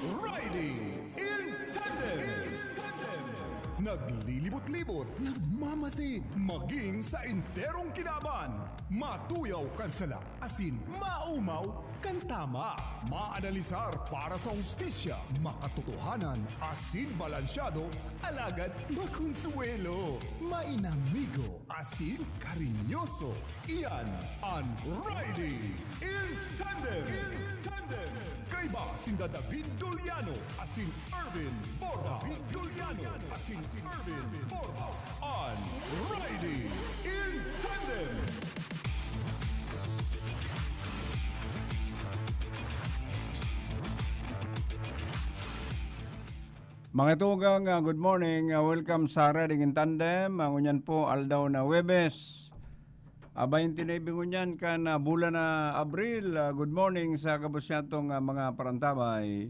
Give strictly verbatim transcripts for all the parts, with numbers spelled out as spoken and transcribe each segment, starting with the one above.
Riding in Tandem. Naglilibot-libot, nagmamasid, maging sa enterong kinaban. Matuyaw kan sala, asin maumaw kan tama. Maanalisar para sa hustisya, makatotohanan, asin balansyado, alagad makonsuelo. Mainamigo, asin karinyoso. Iyan an Riding in Tandem. Kaiba sinda David Doliano asin Erwin Borja. David Doliano asin Erwin Borja. An Riding in Tandem. Mga tugang, ah, good morning. Ah, welcome sa Riding in Tandem. Ah, ngunyan po, aldaw na Huwebes. Ah, twenty-nine ngunyan kan, ah, bulan na Abril. Ah, good morning sa gabos niyatong, ah, mga parantabay.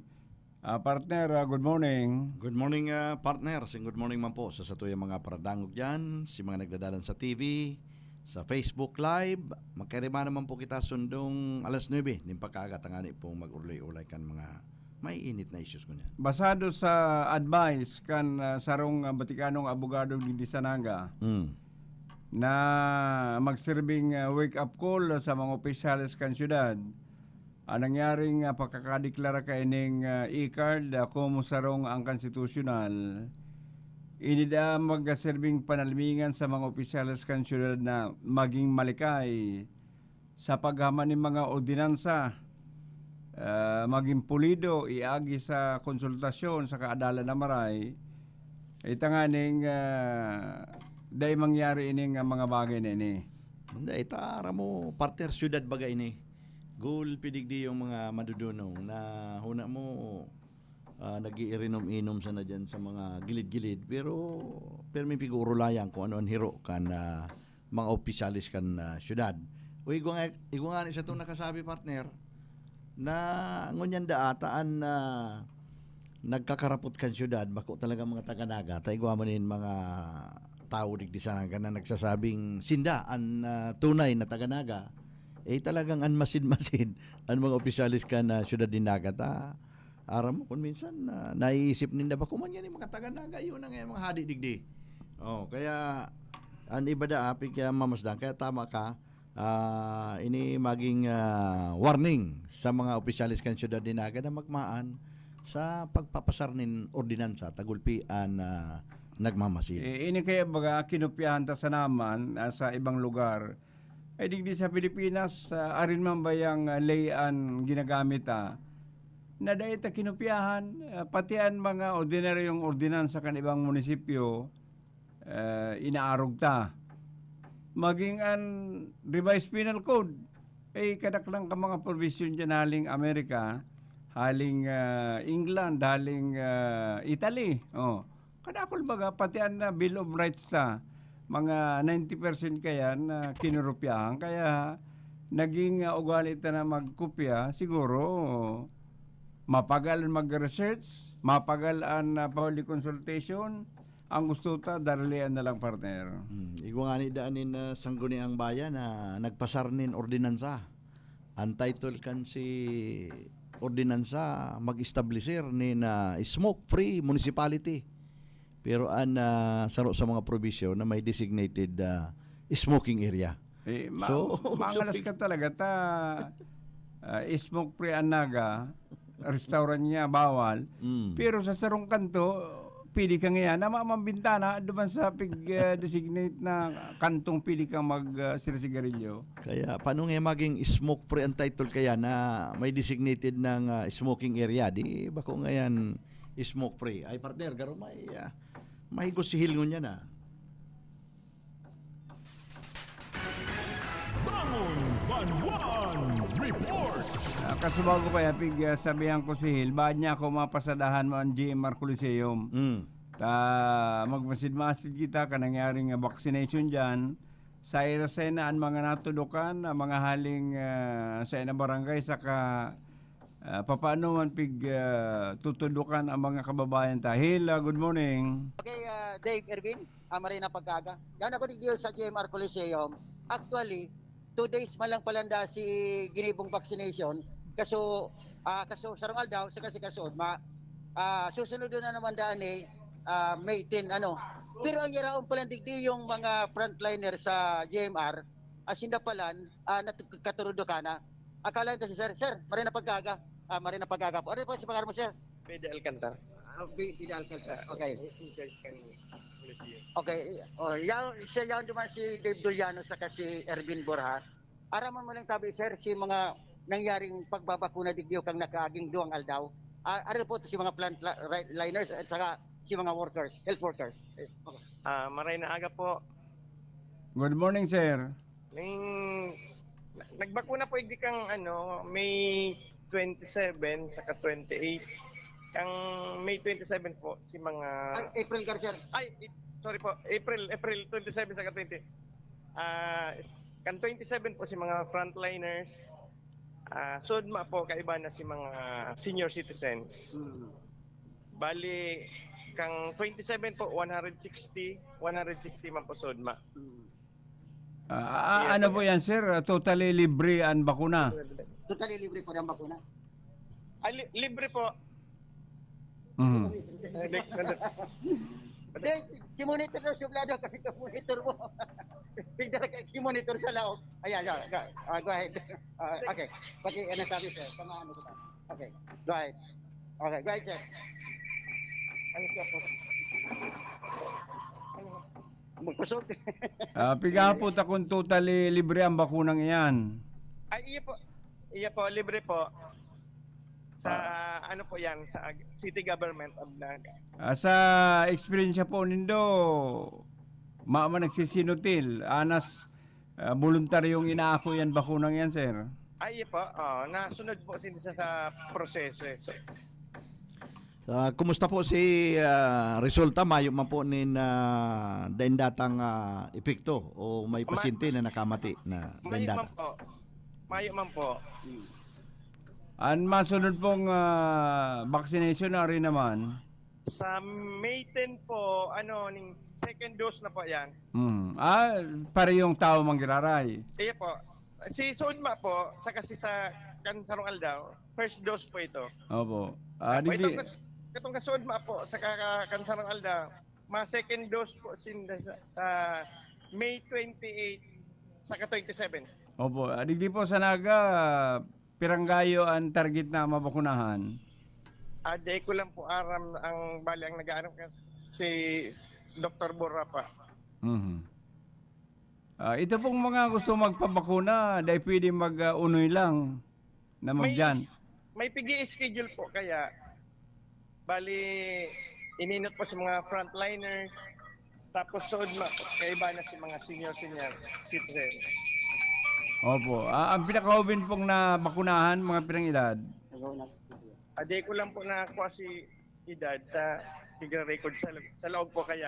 Ah, partner, ah, good morning. Good morning, ah, partner. Sing good morning man po sa satuyang mga paradangog diyan, si mga nagdadalan sa T V, sa Facebook Live. Magkairiba naman po kita sundong alas nuebe nin pagkaaga tangani pong mag-ulay-ulay kan mga maiinit na issues ngunyan. Basado sa advice kan, ah, sarong, ah, Batikanong abogado digdi sa Naga, Mm. na magsirbing, ah, wake-up call sa mga opisyales kan syudad, ang nangyaring, ah, pagkakadeklara kaining, ah, e-card, ah, komo sarong angkonstitusyonal, ini daa magsirbing panalmingan sa mga opisyales kan syudad na maging malikay sa paghaman nin mga ordinansa, ah, maging pulido, iagi sa konsultasyon sa kaadalan na maray, ita nganing, ah, dai mangyari ining, ah, mga bagay na ini. Hindi, ita, aram mo, partner, syudad baga ini. Gulpi digdi yung mga madudunong na huna mo, ah, nag-iirinom-inom sana dyan sa mga gilid-gilid. Pero, pero may pigurulayan kung ano ang hiro kan, ah, mga opisyalis kan, ah, syudad. O igwa nga, igwa nga ni sa itong nakasabi, partner, na ngunyan da ata an, ah, nagkakarapot kan syudad, bako talaga mga taga-Naga, ta igwa man nin mga tawo digdi sa Naga na nagsasabing sinda an, ah, tunay na taga-Naga, eh, talagang an masid-masid an mga opisyalis kan, ah, syudad nin Naga, ta aram mo, kung minsan, ah, naiisip ninda, "Bako man yan yung mga taga-Naga, yun ang, eh, mga hadi digdi." Oh, kaya, an iba da, ah, pig-, ah, mamasdan. Kaya tama ka, ah, ini maging, ah, warning sa mga opisyalis kan syudad nin Naga na magmaan sa pagpapasar nin ordinansa, ta gulpi an, ah, nagmamasid. Eh, ini kaya baga kinopyahan ta sana man, ah, sa ibang lugar. Ay, digdi sa Pilipinas, ah, arin man ba yang, ah, ley an ginagamit, ah, na dai ta kinopyahan, ah, pati an mga ordinaryong ordinansa kan ibang munisipyo, ah, inaarog ta. Maging an Revised Penal Code, eh, kadaklan ka mga provision diyan haling Amerika, haling, ah, England, haling, ah, Italy. Oh. Kadakul baga, pati an, ah, Bill of Rights ta, mga ninety percent kaya na kinurupyahan. Kaya naging, ah, ugali ta na magkopya. Siguro, mapagal an mag-research, mapagal an, ah, public consultation. Ang gusto ta, daralian na lang, partner. Hmm, igwa ngani daan nin, ah, Sangguniang Bayan na nagpasar nin ordinansa. An title kan si ordinansa, mag-establisir nin, ah, smoke-free municipality. Pero an, ah, saro sa mga probisyon na may designated, ah, smoking area. Eh, ma-, So, mangalas so, ka talaga ta, ah, smoke-free an Naga, restaurant niya, bawal. Mm. Pero sa sarong kanto, pwede ka ngayon. Nama mang bintana, duman sa pig, ah, designate na kantong pwede kang mag, ah, sirsigarilyo. Kaya, paano nga maging smoke-free ang title kaya na may designated ng, ah, smoking area? Di ba kung ngayon, smoke-free? Ay, partner, garo may, ah, may gusihil ngunyan, ah. Bangon Banwan Report! Ah, kasubago pa yan, pig, ah, sabihan ko si Hil, baad niya ako mapasadahan mo ang G M R Coliseum. Mm. Ta, magmasid-masid kita ka nangyaring, ah, vaccination dyan. Sa ira sana an mga natudokan, ang mga haling, ah, sa ina barangay, saka, ah, papaano man pig, ah, tutudokan ang mga kababayan ta. Hil, ah, good morning. Okay, ah, Dave, Erwin, ah, maray na pagkaaga. Yan ako digdi sa G M R Coliseum. Actually, two days man lang palanda si ginibong vaccination. kaso, ah, kaso sarong aldaw, saka si kaso ma, ah, susunod na naman daan eh, ah, May ten, ano. Pero ang yaraon pala digdi yung mga frontliner sa G M R, asin dapalan, ah, nat-, katurudo ka na. Akala nito si sir, sir, maray na pagkaga. Ah, maray na pagkaga po. Ano po si pangalan mo, sir? Pwede Alcantara. Ah, Bi-, Bida Alcantara. Okay. Ang in-charge kan munisipyo. Okay. Oh, yaw, siya yaw duman si Dave Doliano saka si Ervin Borja. Aramon mo lang tabi, sir, si mga nangyaring pagbabakuna digdi kang nakaaging duwang aldaw. Ah, ano po si mga front li-, right liners at saka si mga workers, health workers. Eh, okay. Ah, maray na aga po. Good morning, sir. Ning, na-, nagbakuna po igdi kang, ano, May twenty-seven saka twenty-eight. Kang May twenty-seven po, si mga Ay, April ka, sir. Ay, i-, sorry po, April, April twenty-seven saka twenty. Ah, is-, kan twenty-seven po, si mga frontliners. Ah, sudma po, kaiba na si mga senior citizens. Mm. Bali, kang twenty-seven po, one hundred sixty, one hundred sixty man po sudma. Mm. Ah, ah, Iya ano po po yan. Yan, sir? Ah, totally libre ang bakuna? Totally libre po ang bakuna? Ah, li-, libre po. Mhm. Hindi, si monitor daw, sublado kami ka monitor mo. Tignan ka, si monitor sa laog. Ayan, ayan, go, ah, go ahead. Ah, okay. Pati, ano sabi, sir? Tama, ano kita? Okay, go ahead. Okay, go ahead, sir. Ano siya po? Ano? Magkusog. Ah, piga po ta kung totally libre ang bakunang iyan? Ay, iya po. Iya po, libre po. Sa, Ah. ano po yan? Sa ag-, city government of Naga. Ah, sa eksperyensya po nindo, ma-, ma-, nagsisinutil, anas, ah, voluntaryong inaako yan, bakunang yan, sir? Ay, iya po. Oo, nasunod po sin-, sa, sa proseso eh. So, Ah, kumusta po si, ah, resulta? Mayo man po nin, ah, dain datang, ah, epekto o may Ma- pasyente na nakamati na dain Mayo data? man po. Mayo man po. An masunod pong, ah, vaccination, ari naman? Sa May ten po, ano, ning second dose na po yan. Hmm. Ah, parehong tao manggiraray? Iya po. Si Sudma po, saka si sa Kansarong Aldaw, first dose po ito. Opo. Ah, Opo, digdi itong kas-, itong ka Sudma po, saka ka-, Kansarong Aldaw, ma second dose po sinda sa, sa May twenty-eight saka twenty-seven. Opo. Ah, digdi po sa Naga, piranggayo ang target na mabakunahan? Ah, di ko lang po aram ang bali ang nag-aaram ka si Doktor Borra pa. Mhm. Ah, ito pong mga gusto magpabakuna, dai pwede mag, ah, unoy lang na May magdiyan. s-, may pigi-schedule po kaya. Bali, ininot po sa mga frontliners. Tapos suod ma-, kaiba na si mga senior, senior citizen. Opo. Ah, ang pinakahubin pong nabakunahan, mga pirang edad? Adi ko lang po nakuha si edad, ta tigra-record sa, sa laog po kaya.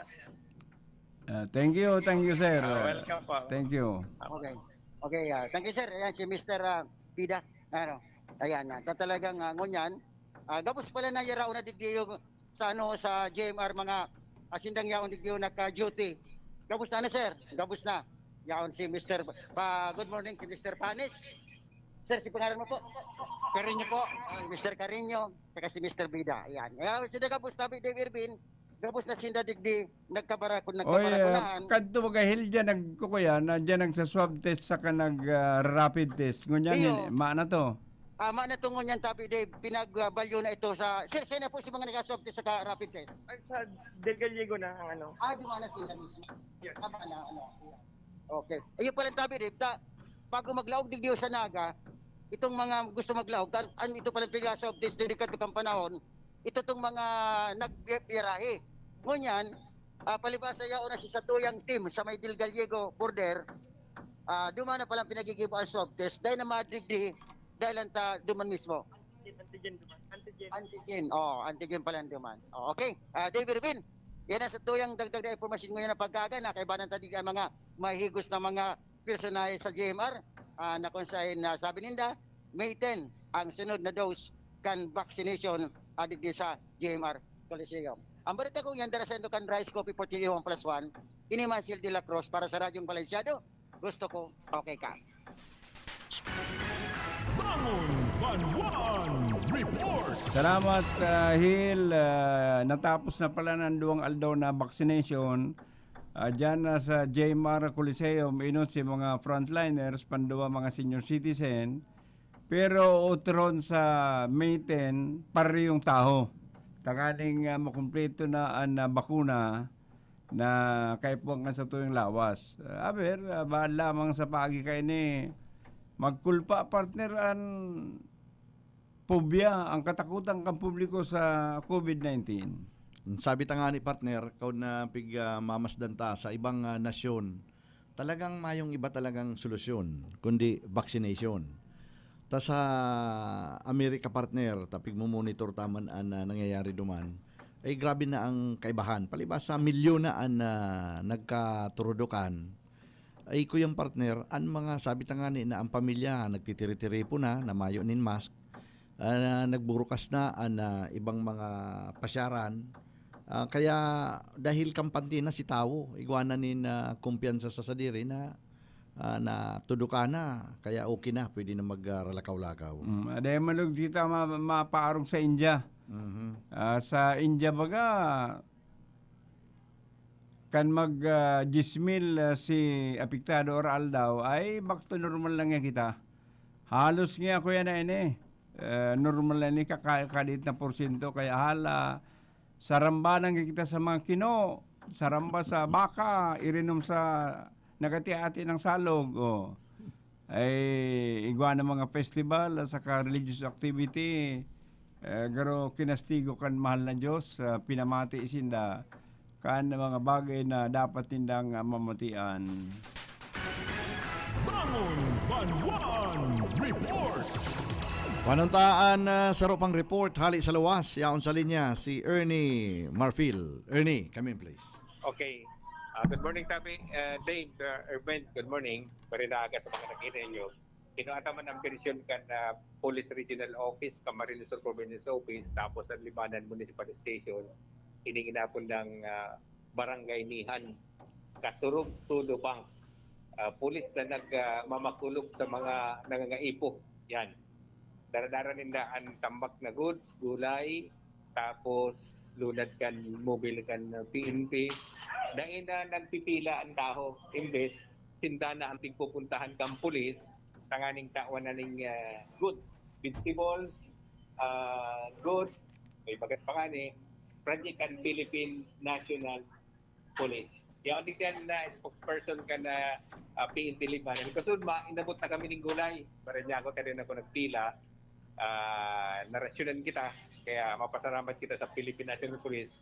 Ah, thank you, thank you, sir. Ah, welcome po. Thank you. Okay. Okay, ah, thank you, sir. Ayan si Mister, ah, Pida. Ano? Ayan, ah, ta-, talagang, ah, ngunyan, ah, gabos pala na yaraon na digdi yung sa, ano, sa G M R, mga, ah, sindang yaon digdi yung naka-duty. Gabos na, ano, sir? Gabos na. Yaon si Mister Pa, good morning kay Mister Panis. Sir, si pangalan mo po? Carino po. Ah, Mister Carino, saka si Mister Bida. Ayan. Ayan, sila gabos, tabi, Dave Irvin. Gabos na sinda digdi, nagkabara-, kun Oy, nagkabarakunahan. Kadto baga, Hilda, nagkukuya, na diyan nagsaswab test saka nag, ah, rapid test. Ngunyan, Iyo. Maana to? Ah, maana to ngunyan, tabi, Dave, pinagbalyo na ito sa, sir, sino po si mga nag-swab test saka rapid test? Ay, sa Del Gallego na ang ano. Ah, di ba na sila mismo? Yes. Tama na, ano. Okay. Ayun pala, tabi, Dave, ta-, bago maglaog digdi sa Naga, itong mga gusto maglaog, tan-, an, ito pala pila sa updates, delikado kang panahon, ito tong mga nagbibirahe. Ngunyan, ah, palibasa yaon na si satuyang team sa may Del Gallego border, ah, duman na palang pinagigibo ang swab test, dahil na madigdi, dahil lang ta duman mismo. Antigen, antigen duman. Antigen. Antigen. Oh, antigen pala ang duman. Oh, okay. Ah, Dave Irvin, yan ang satuyang dagdag na impormasyon ngayon na pagkaga na kaibanan ta digdi ang mga mahigos na mga personahe sa G M R, ah, na kung saan, ah, sabi ninda, May ten ang sunod na dose kan vaccination, ah, digdi sa G M R Coliseum. Ang balita kong yan, dara sa Indokan Rice Coffee fourteen in one plus one, ini man si L D La Cruz para sa Radyong Balansyado. Gusto ko, okay ka. Bangon! Banwaan Report. Salamat, ah, Hil. Ah, natapos na pala ng duwang aldaw na vaccination. Ah, dyan na sa J M R Coliseum, inot si mga frontliners, panduwa mga senior citizen. Pero utron sa May ten, parehong taho. Tanganing ah, makumpleto na ang ah, bakuna na kaipuhan kan sa tuyong lawas. Ah, aber, ah, baan lamang sa pagi kaini, magkulpa, partner, an pobya, ang katakutan kan publiko sa COVID nineteen. Sabi ta nga ni partner, kaud na pig ah, mamasdan ta sa ibang ah, nasyon, talagang mayong iba talagang solusyon, kundi vaccination. Ta sa Amerika, partner, ta pigmumonitor ta man an ah, nangyayari duman, ay grabe na ang kaibahan. Palibas sa milyon na an ah, nagkaturudukan, ay kuyang partner, an mga sabi ta nga ni na ang pamilya nagtitiri-tiripo na, na mayo nin mask, ah, nagburukas na an ah, ibang mga pasyaran. Ah, kaya dahil kampante na si tawo, igwa na nin ah, kumpiyansa sa sadiri na ah, na tudukan na, kaya okay na, pwede na magralakaw-lakaw. Mm, aday malog kita ma- mapaarog sa India. Mhm. Ah, sa India baga, kan mag ah, diyes mil ah, si apektado or aldaw, ay back to normal lang yan kita. Halos nga ako yan na ini. Eh, normal na ini, kakadit na porsyento. Kaya hala, sarambanan kita sa mga kino, saramba sa baka, irinom sa nagati-ati ng salog. Oh. Ay, igwa ng mga festival at saka religious activity. Eh, garo kinastigo kan mahal na Diyos, ah, pinamati sinda kan mga bagay na dapat nindang ah, mamatian. Bangon Banwaan Report. Panuntaan na saro pang report hali sa luwas, yaon sa linya si Ernie Marfil. Ernie, come in please. Okay. Ah, good morning, Tabi. Uh, Dave, uh, Erwin, good morning. Marinaga sa mga nakita ninyo. Kinuha man ang version kan ah, Police Regional Office, Camarines Sur Provincial Office, tapos ang Libanan Municipal Station, ining inapon ng ah, Barangay Nihan, Kasurog Todo Bank. Ah, pulis na nagmamakulog sa mga nangangaipo. Yan. Daradara ninda ang tambak na goods, gulay, tapos lunad kan mobile kan P N P. Dahil na nagpipila ang taho, imbes sinda na ang pigpupuntahan kan pulis, tanganing tawan na ning ah, goods, vegetables, ah, goods, may bagat pa nga ni, project kan Philippine National Police. Yaon din yan na spokesperson kan ah, P N P Libanan. Kasunod, ma, inabot na kami ning gulay. Maranyago ta rin ako nagpila. Ah, narasyonan kita. Kaya mapasalamat kita sa Philippine National Police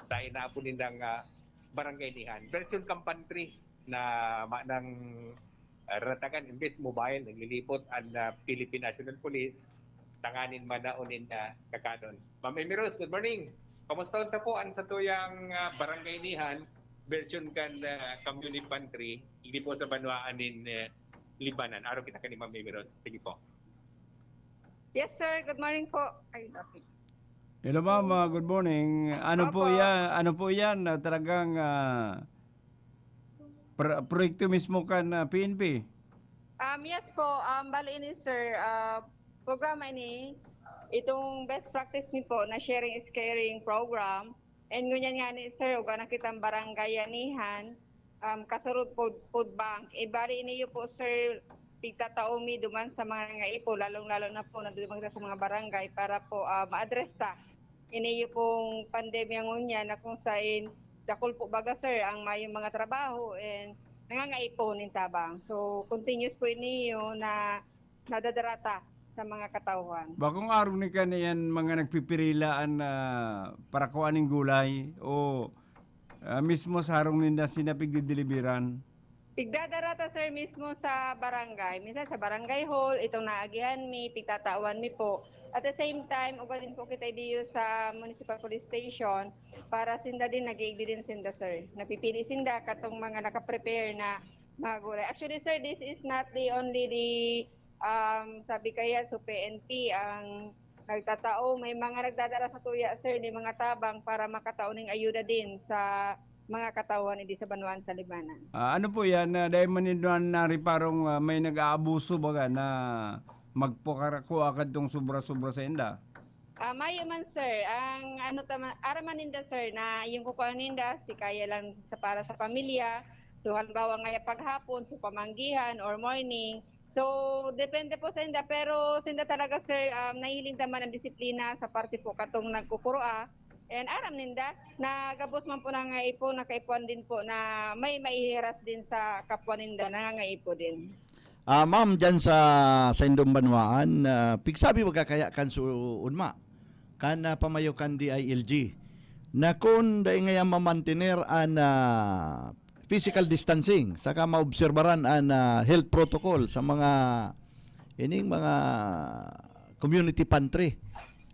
sa inapon nindang ah, barangay Nihan. Version kan pantry na ma, ng ah, ratagan, imbes mobile, naglilipot ang ah, Philippine National Police, tanganing manaon nin ah, kakanon. Ma'am Amy Rose, good morning. Kamusta unta po ang satuyang ah, barangay Nihan, version kan ah, community pantry, hindi po sa banwaan nin ah, Libanan? Araw kita kani Ma'am Amy Rose. Sige po. Yes, sir. Good morning po. Ay, okay. Hello ma'am, ah, good morning. Ano po Opo. yan? Ano po yan? Ah, talagang ah, pro- proyekto mismo kan ah, P N P? Um, yes po, um, bali ini, sir, ah, programa ini, itong best practice ni po na sharing is caring program. And ngunyan nga ni, sir, uga na kitang barangay Anihan, um, Kasurog Food, Food Bank. E, bali ini po, sir, pigtatao mi duman sa mga nangaipo, lalong-lalo na po, nandun mga sa mga barangay para po ah, ma-address ta. Ini pong pandemya ngunyan na kung sain, dakul po baga, sir, ang mayong mga trabaho and nangangaipo nin tabang. So, continuous po ini na nadadarata sa mga katauhan. Bakong arog ni kaniyan mga nagpipirilaan na parakuan ning gulay o ah, mismo sa harong ninda sinda pigdideliveran? Pigdadarata, sir, mismo sa barangay. Minsan sa barangay hall, itong naagihan mi, pigtatawan mi po. At the same time, uga din po kita diyo sa Municipal Police Station para sinda din, nag-iigdi din sinda, sir. Napipili sinda katong mga nakaprepare na mga gulay. Actually, sir, this is not the only the, um, sabi kaya, so P N P ang nagtatao. May mga nagdadara sa tuya, sir, ni mga tabang para makatao ning ayuda din sa mga katauhan hindi sa banwaan sa Libanan. Ah, ano po yan? Uh, dahil maninuan na riparong ah, may nag-aabuso baga na magpakarakuha kadtong sobra-sobra sa inda? Ah, mayo man, sir. Ang ano tama, araman ninda, sir, na yung kukuha ninda, si kaya lang sa para sa pamilya. So, halimbawa ngaya paghapon, so pamanggihan or morning. So, depende po sa inda. Pero sinda talaga, sir, um, nahiling naman ang disiplina sa parte po katong nagkukuroa. And aram ninda, na gabos man po nangangaipo, nakaipuan din po na may maihiras din sa kapwa ninda, nangangaipo din. Ah, ma'am, dyan sa, sa indong banwaan, ah, pigsabi baga kaya kan suunma, kan ah, pamayo kan D I L G, na kun dai ngaya mamantener an ah, physical distancing, saka maobserbaran an ah, health protocol sa mga, ining mga community pantry,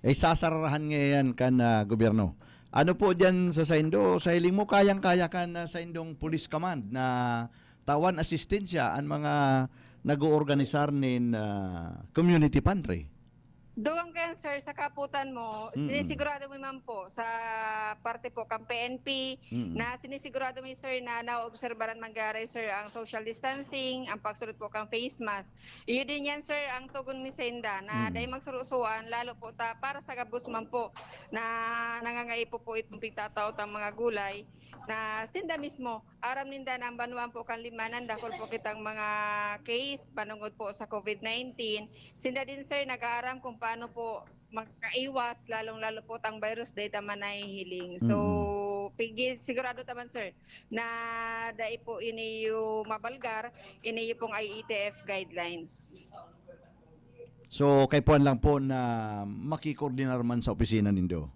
ay sasararahan ngayan kan ah, gobyerno. Ano po dyan sa saindo? Sa hiling mo, kayang-kaya kan ah, saindong police command na tawan asistensya an mga nag-oorganisar nin ah, community pantry? Dugang kayan, sir, sa kaputan mo, Mm. sinisigurado mo man po sa parte po kang P N P Mm. na sinisigurado mo, sir, na naoobserbaran mangyari, sir, ang social distancing, ang pagsulot po kang face mask. Iyo din yan, sir, ang tugon mi sa inda na Mm. dahil magsurusuan, lalo po ta, para sa gabos man po na nangangaipo po itong pigtatao tang mga gulay na sinda mismo, aram ninda na ang banwaan po kan Libmanan, dakul po kitang mga case manungod po sa COVID nineteen. Sinda din, sir, nag-aaram kung paano po makaiwas, lalong-lalo po tang virus dahil ta man nahihiling. So, Mm. pigi, sigurado ta man, sir, na dai po ini yung mabalgar, ini yung pong I E T F guidelines. So, kay puan lang po na makikoordinar man sa opisina nindo?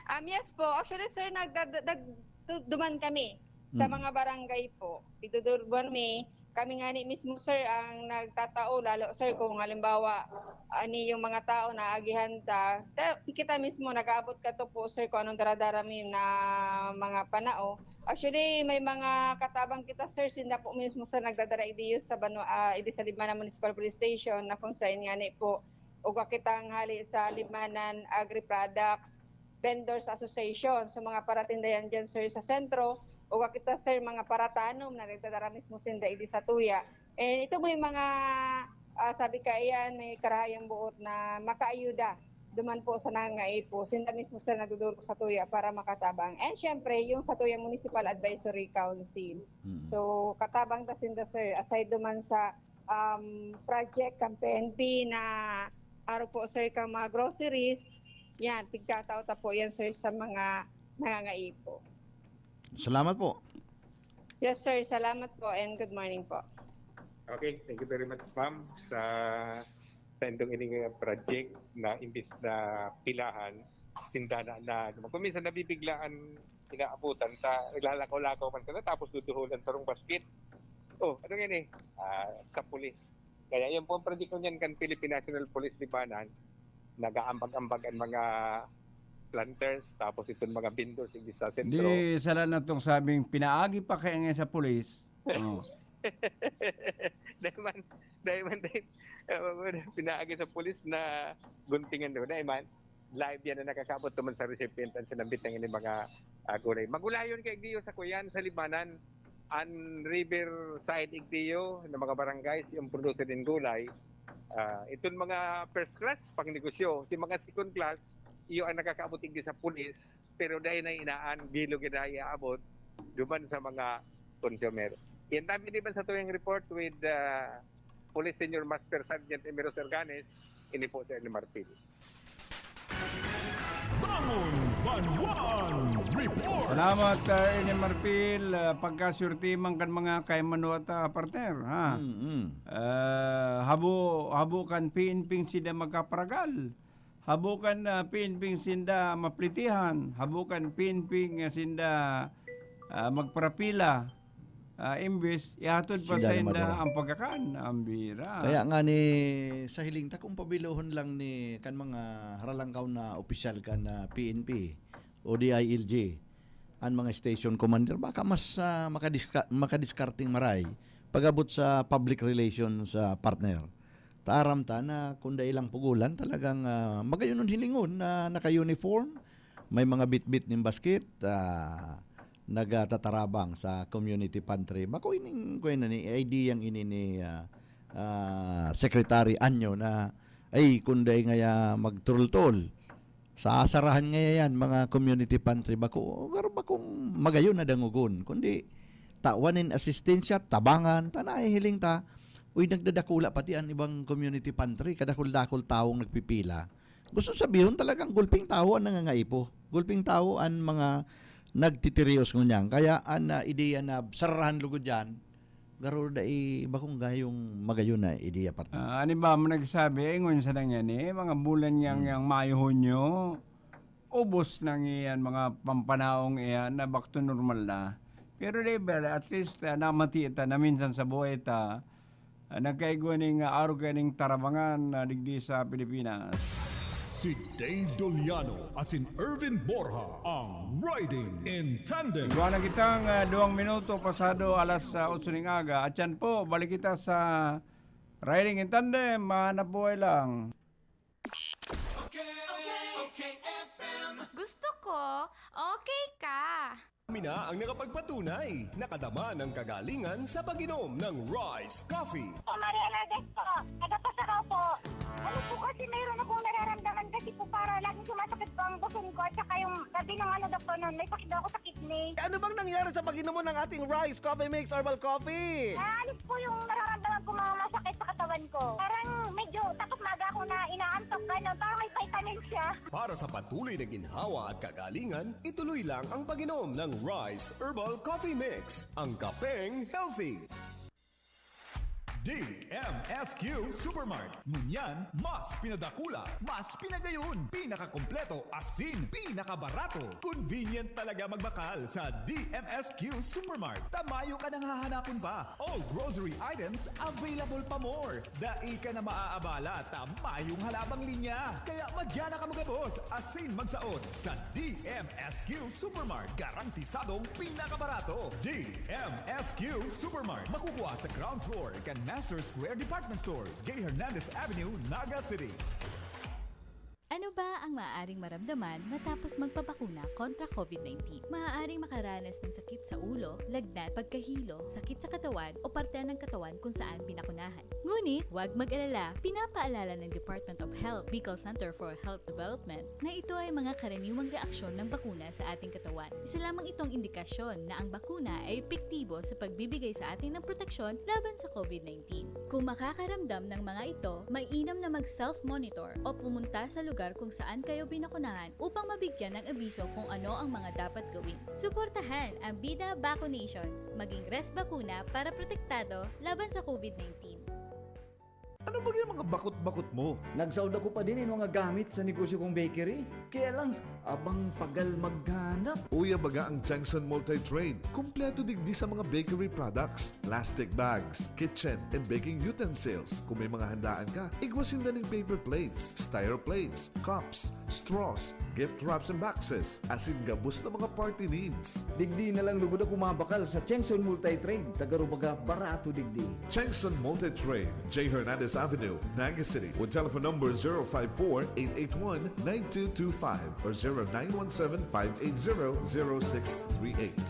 Um, yes po. Actually, sir, nagdad- nag- duman kami sa Mm. mga barangay po. Pigdudurban mi. Kami nga ni mismo, sir, ang nagtatao. Lalo, sir, kung halimbawa, ani yung mga tao na agihan ta, ta- kita mismo nag-aabot ka to po, sir, kung anong daradara mi na mga panao. Actually, may mga katabang kita, sir, sinda po mismo, sir, nagdadara idiyo sa Banwa, ah, idi sa Libmanan Municipal Police Station na kung saan nga ni po, ugwa kitang hali sa Libmanan Agri-Products Vendors Association. So, mga paratindayan dyan, sir, sa sentro, ugwa kita, sir, mga paratanom na nagdadara mismo sinda idi sa tuya. And ito mo yung mga, ah, sabi ka, ayan, may karahayang buot na makaayuda duman po sa nangangaipo. Sinda mismo, sir, nagdudurog sa tuya para makatabang. And syempre, yung sa Tuya Municipal Advisory Council. Mm. So, katabang ta sinda, sir. Aside duman sa um, project kan P N P na aro po, sir, kan mga groceries, yan, pigtatao ta po yan, sir, sa mga nangangaipo. Salamat po. Yes, sir. Salamat po and good morning po. Okay, thank you very much, ma'am, sa sa indong ining project na imbis na pilahan, sinda na, na kung minsan nabibiglaan, inaabutan sa naglalakaw-lakaw man ka na, tapos duduhulan sa rong basket. Oh, ano yan eh? Ah, sa pulis. Kaya yung pong project niyan kan Philippine National Police Libmanan, nag-aambag-ambag ang mga planters, tapos itong mga vendors sa sentro. Di, sala na tong sabing pinaagi pa kaya nga sa pulis. Oh. Dahil man, dahil man, dahil, uh, pinaagi sa pulis na guntingan doon. Dahil man, live yan na nakakabot naman sa recipient ang sinambit ng ini mga uh, gulay. Magulayon kay Dio sa Kuyan, sa Libanan, ang Riverside Igdeo ng mga barangays, yung producer ng gulay. Uh, itong mga first class, pang negosyo. Yung mga second class, iyo ang nakakaabot igdi sa pulis, pero dahil na inaan, bilog na iaabot, duman sa mga consumer. Yan tabi di ba sa tuwing report with uh, Police Senior Master Sergeant Emiro Serganes, ini po si Ernie Martin. Bangon Banwaan Report. Salamat, uh, Ernie Marpil. Uh, pagkasurti man kan mga kaimanuat, uh, partner, ha? Mm, mm. Uh, habo, habo kan P N P sinda magkaparagal. Habo kan uh, P N P sinda maplitihan. Habo kan P N P nga sinda uh, magparapila. Uh, imbis, ihatod pa Sinda sa na inda madara. Ang pagkakan. Ang bira. Kaya nga ni sa hiling ta kung pabilohon lang ni kan mga haralangkaw na opisyal kan ah, P N P o D I L G, ang mga station commander, baka mas ah, makadiska- makadiskarteng maray pag-abot sa public relations ah, partner. Taaram ta na kung dai lang pugulan, talagang ah, magayon hilingon na naka-uniform, may mga bitbit nin basket, ah, nagtatarabang sa community pantry. Bako ining, kuya na ni, idea ini ni ah, ah, Secretary Anyo na Ay, kun dai ngaya magturultol, sasarahan ngaya yan, mga community pantry. Bako, garo bakong magayon na dangogon, kundi tawan nin asistensya, tabangan, ta nahihiling ta, uy, nagdadakula pati an ibang community pantry, kadakul-dakul tawong nagpipila. Gusto sabihon, talagang gulping tawo an nangangaipo. Gulping tawo an mga nagtitirios ngunyan. Kaya an, ah, ideya na sarahan lugod yan, garo dai bakong gayong magayon na ideya, partner. Ah, an iba man nagsabi, ingon sa nang yan eh, mga bulan niyang Hmm. yang Mayo, Hunyo, ubos nang iyan, mga pampanaong iyan na back to normal na. Pero di ba, at least, ah, namati ta na minsan sa buhay ta, ah, nagkaigwa ning, ah, arog kaning tarabangan na digdi sa Pilipinas. Si Dave Doliano asin Erwin Borja ang Riding in Tandem. Igwa na kitang, ah, duwang minuto pasado alas, ah, otso ning aga. At yan po, balik kita sa Riding in Tandem. Mahanap buhay lang. Gusto ko, okay ka. Kami na ang nakapagpatunay. Nakadama ng kagalingan sa pag-inom ng Rise Coffee. O Maria Lourdes po, taga Pasarao po. Ano po kasi mayroon akong nararamdaman kasi po para laging sumasakit po ang bukon ko at saka yung tabi ng ano daw po nun, may sakit daw ako sa kidney. Ano bang nangyari sa pag-inom mo ng ating Rise Coffee Mix Herbal Coffee? Naalis po yung nararamdaman ko mga masakit sa katawan ko. Parang medyo takot maaga ako na inaantok, gano'n. Parang may vitamin siya. Para sa patuloy na ginhawa at kagalingan, ituloy lang ang pag-inom ng Rise Herbal Coffee Mix, ang kapeng healthy. D M S Q Supermart. Ngunyan, mas pinadakula, mas pinagayon, pinakakompleto, asin pinakabarato. Convenient talaga magbakal sa D M S Q Supermart. Ta mayo ka nang hahanapon pa. All grocery items available pa more. Dai ka na maaabala ta mayong halabang linya. Kaya madya na kamo gabos asin magsaot sa D M S Q Supermart. Garantisadong pinakabarato. D M S Q Supermart. Makukuha sa ground floor kan Master Square Department Store, Gay Hernandez Avenue, Naga City. Ano ba ang maaaring maramdaman matapos magpabakuna kontra COVID nineteen? Maaaring makaranas ng sakit sa ulo, lagnat, pagkahilo, sakit sa katawan o parte ng katawan kung saan binakunahan. Ngunit, huwag mag-alala, pinapaalala ng Department of Health, Bicol Center for Health Development, na ito ay mga karaniwang reaksyon ng bakuna sa ating katawan. Isa lamang itong indikasyon na ang bakuna ay epektibo sa pagbibigay sa atin ng proteksyon laban sa COVID nineteen. Kung makakaramdam ng mga ito, mainam na mag-self-monitor o pumunta sa lugar kung saan kayo binakunahan upang mabigyan ng abiso kung ano ang mga dapat gawin. Suportahan ang Bida Vaccination. Maging Res Bakuna para protektado laban sa COVID nineteen. Ano ba yung mga bakot-bakot mo? Nagsaod ako pa din yung mga gamit sa negosyo kong bakery. Kaya lang, abang pagal maghanap. Uya baga ang Changson Multi-Trade. Kompleto digdi sa mga bakery products, plastic bags, kitchen and baking utensils. Kung may mga handaan ka, igwa sinda ning paper plates, styro plates, cups, straws, gift wraps and boxes, asin gabos na mga party needs. Digdi na lang lugod ako mabakal sa Chengson Multi-Trade. Tagarubaga, barato digdi. Chengson Multi-Trade, J Hernandez Avenue, Naga City. With telephone number zero five four, eight eight one, nine two two five or zero nine one seven, five eight zero, zero six three eight.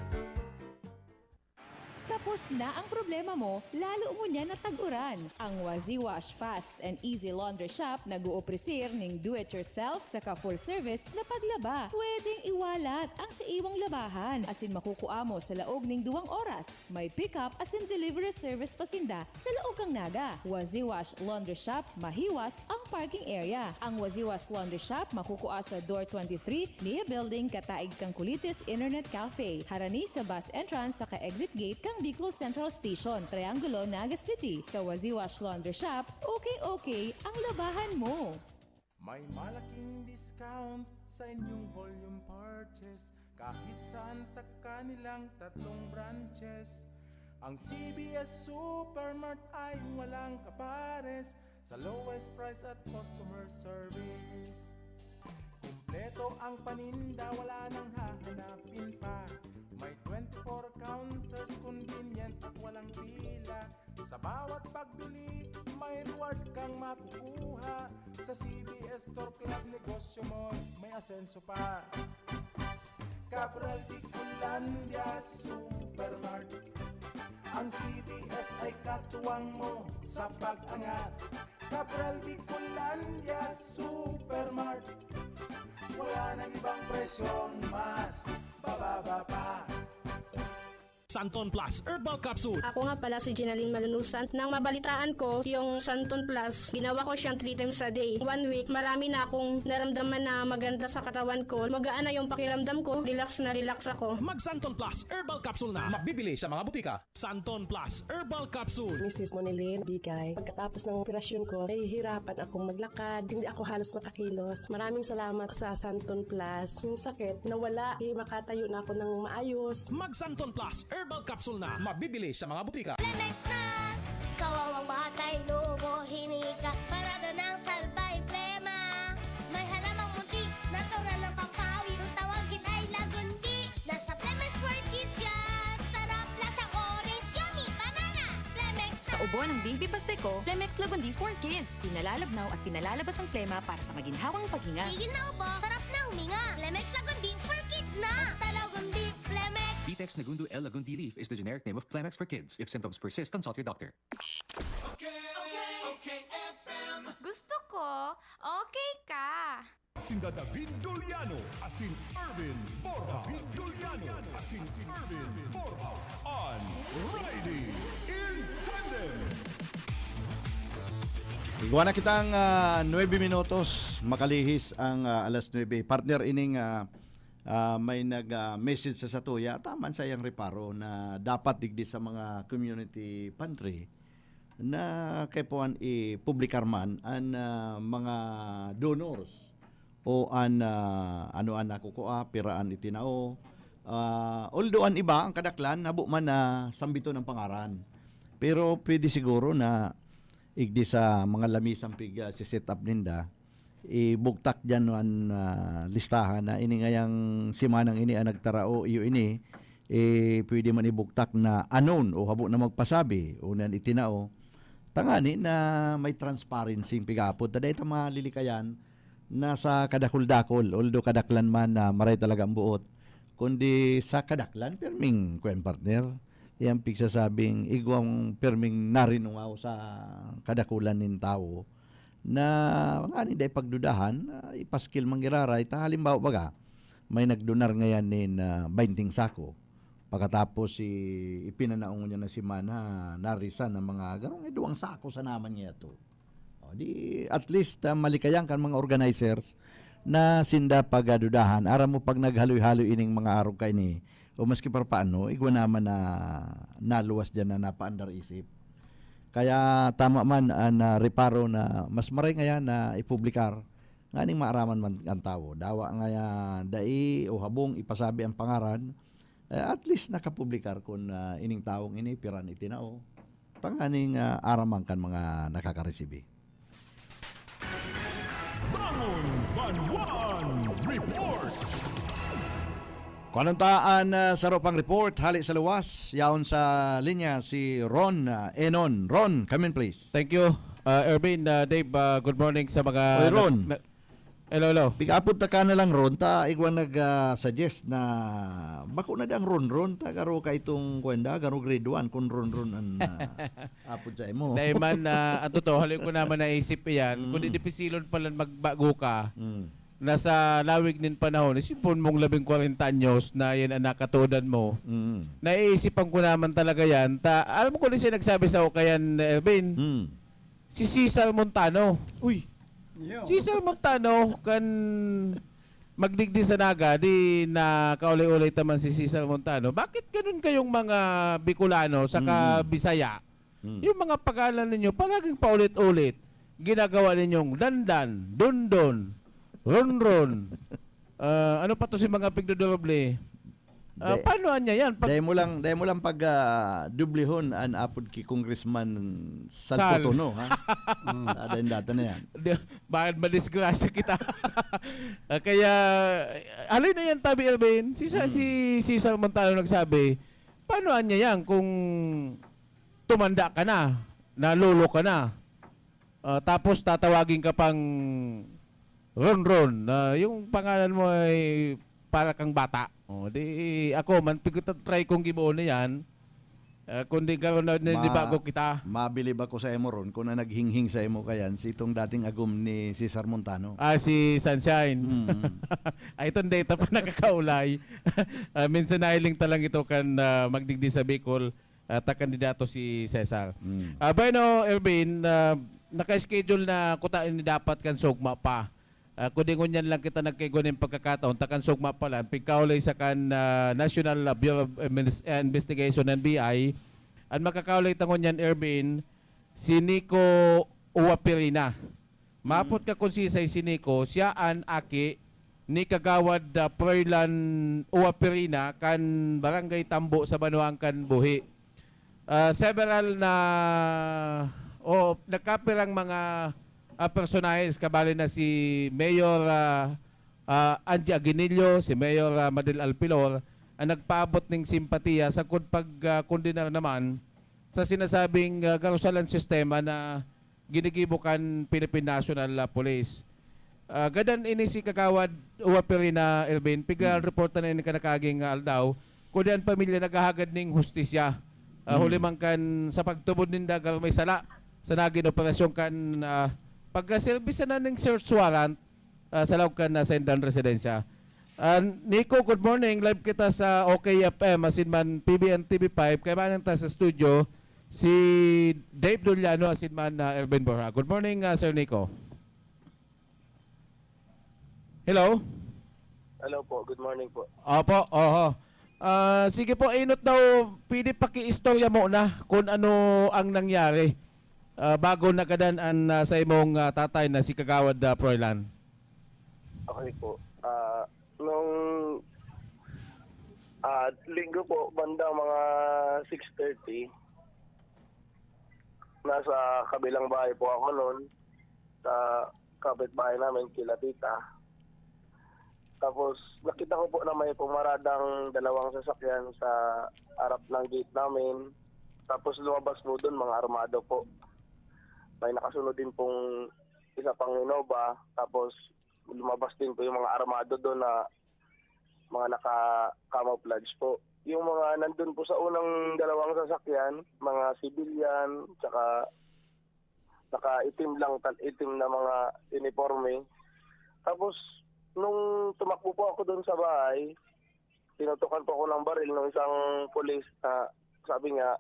Tapos na ang problema mo, lalo ngunyan na tag-uran. Ang Waziwash Fast and Easy Laundry Shop nag-ooprisir ning do-it-yourself saka full-service na paglaba. Pwedeng iwalat ang sa iwang labahan, asin makukua mo sa laog ning duwang oras. May pick-up asin delivery service pa sinda sa laog kan Naga. Waziwash Laundry Shop, mahiwas ang parking area. Ang Waziwash Laundry Shop makukua sa Door twenty-three, Nia Building, kataig kan Kulitis Internet Cafe, harani sa bus entrance saka exit gate kan Bicol Central Station, Triangulo, Naga City. Sa Waziwash Laundry Shop, okay-okay ang labahan mo! May malaking discount sa inyong volume purchase kahit saan sa kanilang tatlong branches. Ang C B S Supermart ay walang kapares sa lowest price at customer service. Kumpleto ang paninda, wala nang hahanapin pa. May twenty-four counters, convenient at walang pila. Sa bawat pagbili, may reward kang makukuha. Sa C B S Store Club, negosyo mo may asenso pa. Cabral Bicolandia Supermart. Ang C B S ay katuwang mo sa pag-angat. Cabral Bicolandia Supermart. Wala nang ibang presyong mas bababa pa. Santon Plus Herbal Capsule. Ako nga pala si Ginaline Malunusan. Nang mabalitaan ko yung Santon Plus, ginawa ko siyang three times a day. One week, marami na akong naramdaman na maganda sa katawan ko. Magaan na yung pakiramdam ko. Relax na relax ako. Mag Santon Plus Herbal Capsule na. Mabibili sa mga butika. Santon Plus Herbal Capsule. Misis Monilin Bigay. Pagkatapos ng operasyon ko, nahihirapan akong maglakad. Hindi ako halos makakilos. Maraming salamat sa Santon Plus. Yung sakit, nawala. Eh, makatayo na ako ng maayos. Mag Santon Plus Herbal Capsule na. Mabibili sa mga butika. Plemex na! Kawawang batay, lobo, hinika. Parado ng salbay, plema. May halamang munti, natural ng pampawi. Kung tawagin ay lagundi. Nasa Plemex for Kids yan. Sarap, lasang orange, yummy, banana. Plemex Sa na! ubo ng baby Pasteco, Plemex Lagundi for Kids. Pinalalabnaw at pinalalabas ang plema para sa maginhawang paghinga. Tigil na ubo, sarap na huminga. Plemex Lagundi for Kids na! Basta Lagundi, Plemex! Vitex Nagundo L Lagundi Leaf is the generic name of Plemex for Kids. If symptoms persist, consult your doctor. Gusto ko, okay ka. Asin da David Doliano asin Erwin Borja. David Doliano asin Erwin Borja. An Riding in Tandem. Igwa na kitang ah, nuebe minutos, makalihis ang ah, alas nuebe. Partner, ining ah, ah, may nag-message sa satuya, taman sa iyang reparo na dapat digdi sa mga community pantry na kaipuhan ipublikar man an ah, mga donors o an ah, ano an nakukua, pira an itinao. Ah, although an iba, ang kadaklan, habo man na sambiton ang pangaran. Pero pwede siguro na igdi sa mga lamisang pig ah, si set up ninda, ibugtak dyan an ah, listahan na ini ngayang simanang ini ang nagtarao, iyo ini, eh, pwede man ibugtak na anon o habo na magpasabi o nan itinao. Tangani na may transparency ang pigapod. Ta dahil ta malilikayan na sa kadakul-dakul, although kadaklan man na maray talaga ang buot, kundi sa kadaklan, pirming kwen partner, iyang pigsasabing igwang pirming narinungaw sa kadakulan nin tawo na nganing dai pagdudahan, ah, ipaskil man giraray. Ta halimbawa baga, may nagdonar ngayan nin ah, baynting sako. Pagkatapos si ipinanaong niya na si Manha, narisan ang mga garong eh, duwang sako sa naman niya to. O, di, at least ah, malikayan kan mga organizers na sinda pagadudahan. Aram mo pag naghaloy-haloy ining mga arog kaini, o maski pa paano, igwa naman na naluwas dyan na napaandar isip. Kaya tama man an ah, reparo na mas maray ngayan na ipublikar nganing maaraman man ang tawo. Dawa ngaya dai o habong ipasabi ang pangaran, eh, at least nakapublikar kun ah, ining tawong ini piran itinao. Tanganing ah, araman kan mga nakakaresibi. Bangon Banwaan Report. Kuanon ta an ah, saro pang report hali sa luwas. Yaon sa linya si Ron ah, Enon. Ron, come in please. Thank you, uh, Erwin. Uh, Dave, uh, good morning sa mga... Oy, Ron. na- na- hello, hello. Pig-apod ta ka na lang, Ron. Ta igwa nag-suggest na bako na dang Ron-Ron. Ta garo ka itong kwenda, garo grade one kung Ron-Ron ang ah, apod sa imo. Dahil man, uh, ang totoo, haloy ko naman naisip yan. Mm. Kundi dipisilon pala magbago ka. Mm. Nasa lawig nin panahon, isipon mong labing kwarenta anyos na yan ang nakatudan mo. Mm. Naiisipan ko naman talaga yan. Ta, alam ko na siya nagsabi sa ukayan, Erwin. Mm. Si Cesar Montano. Uy! Cesar Montano, kan magdigdi sa Naga, di na kaulay-ulay taman si Cesar Montano. Bakit ganun kayong mga Bicolano sa Mm. Kabisaya? Mm. Yung mga pangalan ninyo, palaging paulit-ulit. Ginagawa ninyong Dandan, Dondon, Ronron. Ah, ano pa to si mga pigdodoble? Ah, Dai- paano niya yan? Pag, Dai mo lang, dai mo lang pag ah, dublihon an apod ki Congressman Sal. Salpotono, ha? Ah, dai data na yan. Di- bakit madisgrasya kita? Ah, kaya, alay na yan, Tabi Erwin. Si, Sa- Hmm. si Cesar Montano nagsabi, paano niya yan kung tumanda ka na, na lolo ka na, ah, tapos tatawagin ka pang Ronron, na yung pangalan mo ay para kang bata. O, di ako, man, try kong giboon na yan. Ah, kundi garo na, na, di Ma- bago kita. Mabilib ako sa imo ron kung na naghinghing sa imo kayan si itong dating agom ni Cesar Montano. Ah, si Sunshine. Mm. Ay, itong data pa nakakaulay. Ah, minsan nahiling ta lang ito kan ah, magdigdi sa Bicol at kandidato si Cesar. Mm. Ah, bueno, Ervin, ah, naka-schedule na kuta ini dapat kan sugma pa. Ah, kundi ngunyan lang kita nagkaigwa nin pagkakataon, ta kan sugma pa lang, pigkaulay sa kan ah, National ah, Bureau of Invest- Investigation, N B I, ang makakaulay ta ngunyan, Ervin, si Nico Uwapirina. Maapot ka kung sisay si Nico, siya an aki ni Kagawad ah, Froilan Uwapirina kan Barangay Tambo sa Banwaan kan Buhi. Ah, several na o nagkapirang mga ah, personahes, kabali na si Mayor ah, ah, Angie Aguinillo, si Mayor ah, Madel Alpilor, ang nagpaabot ning simpatiya sagkod pag ah, kondenar naman sa sinasabing ah, karusalan sistema na ginigibo kan Philippine National ah, Police. Ah, gadan ini si Kagawad Uwapirina, Ervin, piga Mm. reporta na ini kan nakaaging ah, aldaw, kundi an pamilya naghahagad ning hustisya. Ah, Mm. huli man kan sa pagtubod ninda garo may sala sa nagin operasyon kan ah, pagkaserbisya na ning search warrant ah, sa laog kan ah, saindang residensya. Ah, Nico, good morning. Live kita sa O K F M, asin man P B N T V five. Kaibanan ta sa studio si Dave Doliano, asin man ah, Ervin Borja. Good morning, ah, Sir Nico. Hello? Hello po, good morning po. Opo, oho. Ah, sige po, inot daw, pwede pakiistorya mo na kung ano ang nangyari ah, bago nagadan an ah, sa imong ah, tatay na si Kagawad ah, Froilan. Okay po. Ah, nung ah, linggo po, bandang mga six thirty, nasa kabilang bahay po ako noon, sa kapitbahay namin, kila tita. Tapos, nakita ko po na may pumaradang dalawang sasakyan sa harap ng gate namin. Tapos, lumabas po doon, mga armado po. May nakasunod din pong isa pang Innova. Tapos, lumabas din po yung mga armado doon na mga naka-camouflage po. Yung mga nandun po sa unang dalawang sasakyan, mga civilian, tsaka naka-itim lang, tal-, itim na mga uniforme. Tapos, nung tumakbo po ako doon sa bahay, tinutukan po ako ng baril ng isang pulis na sabi niya,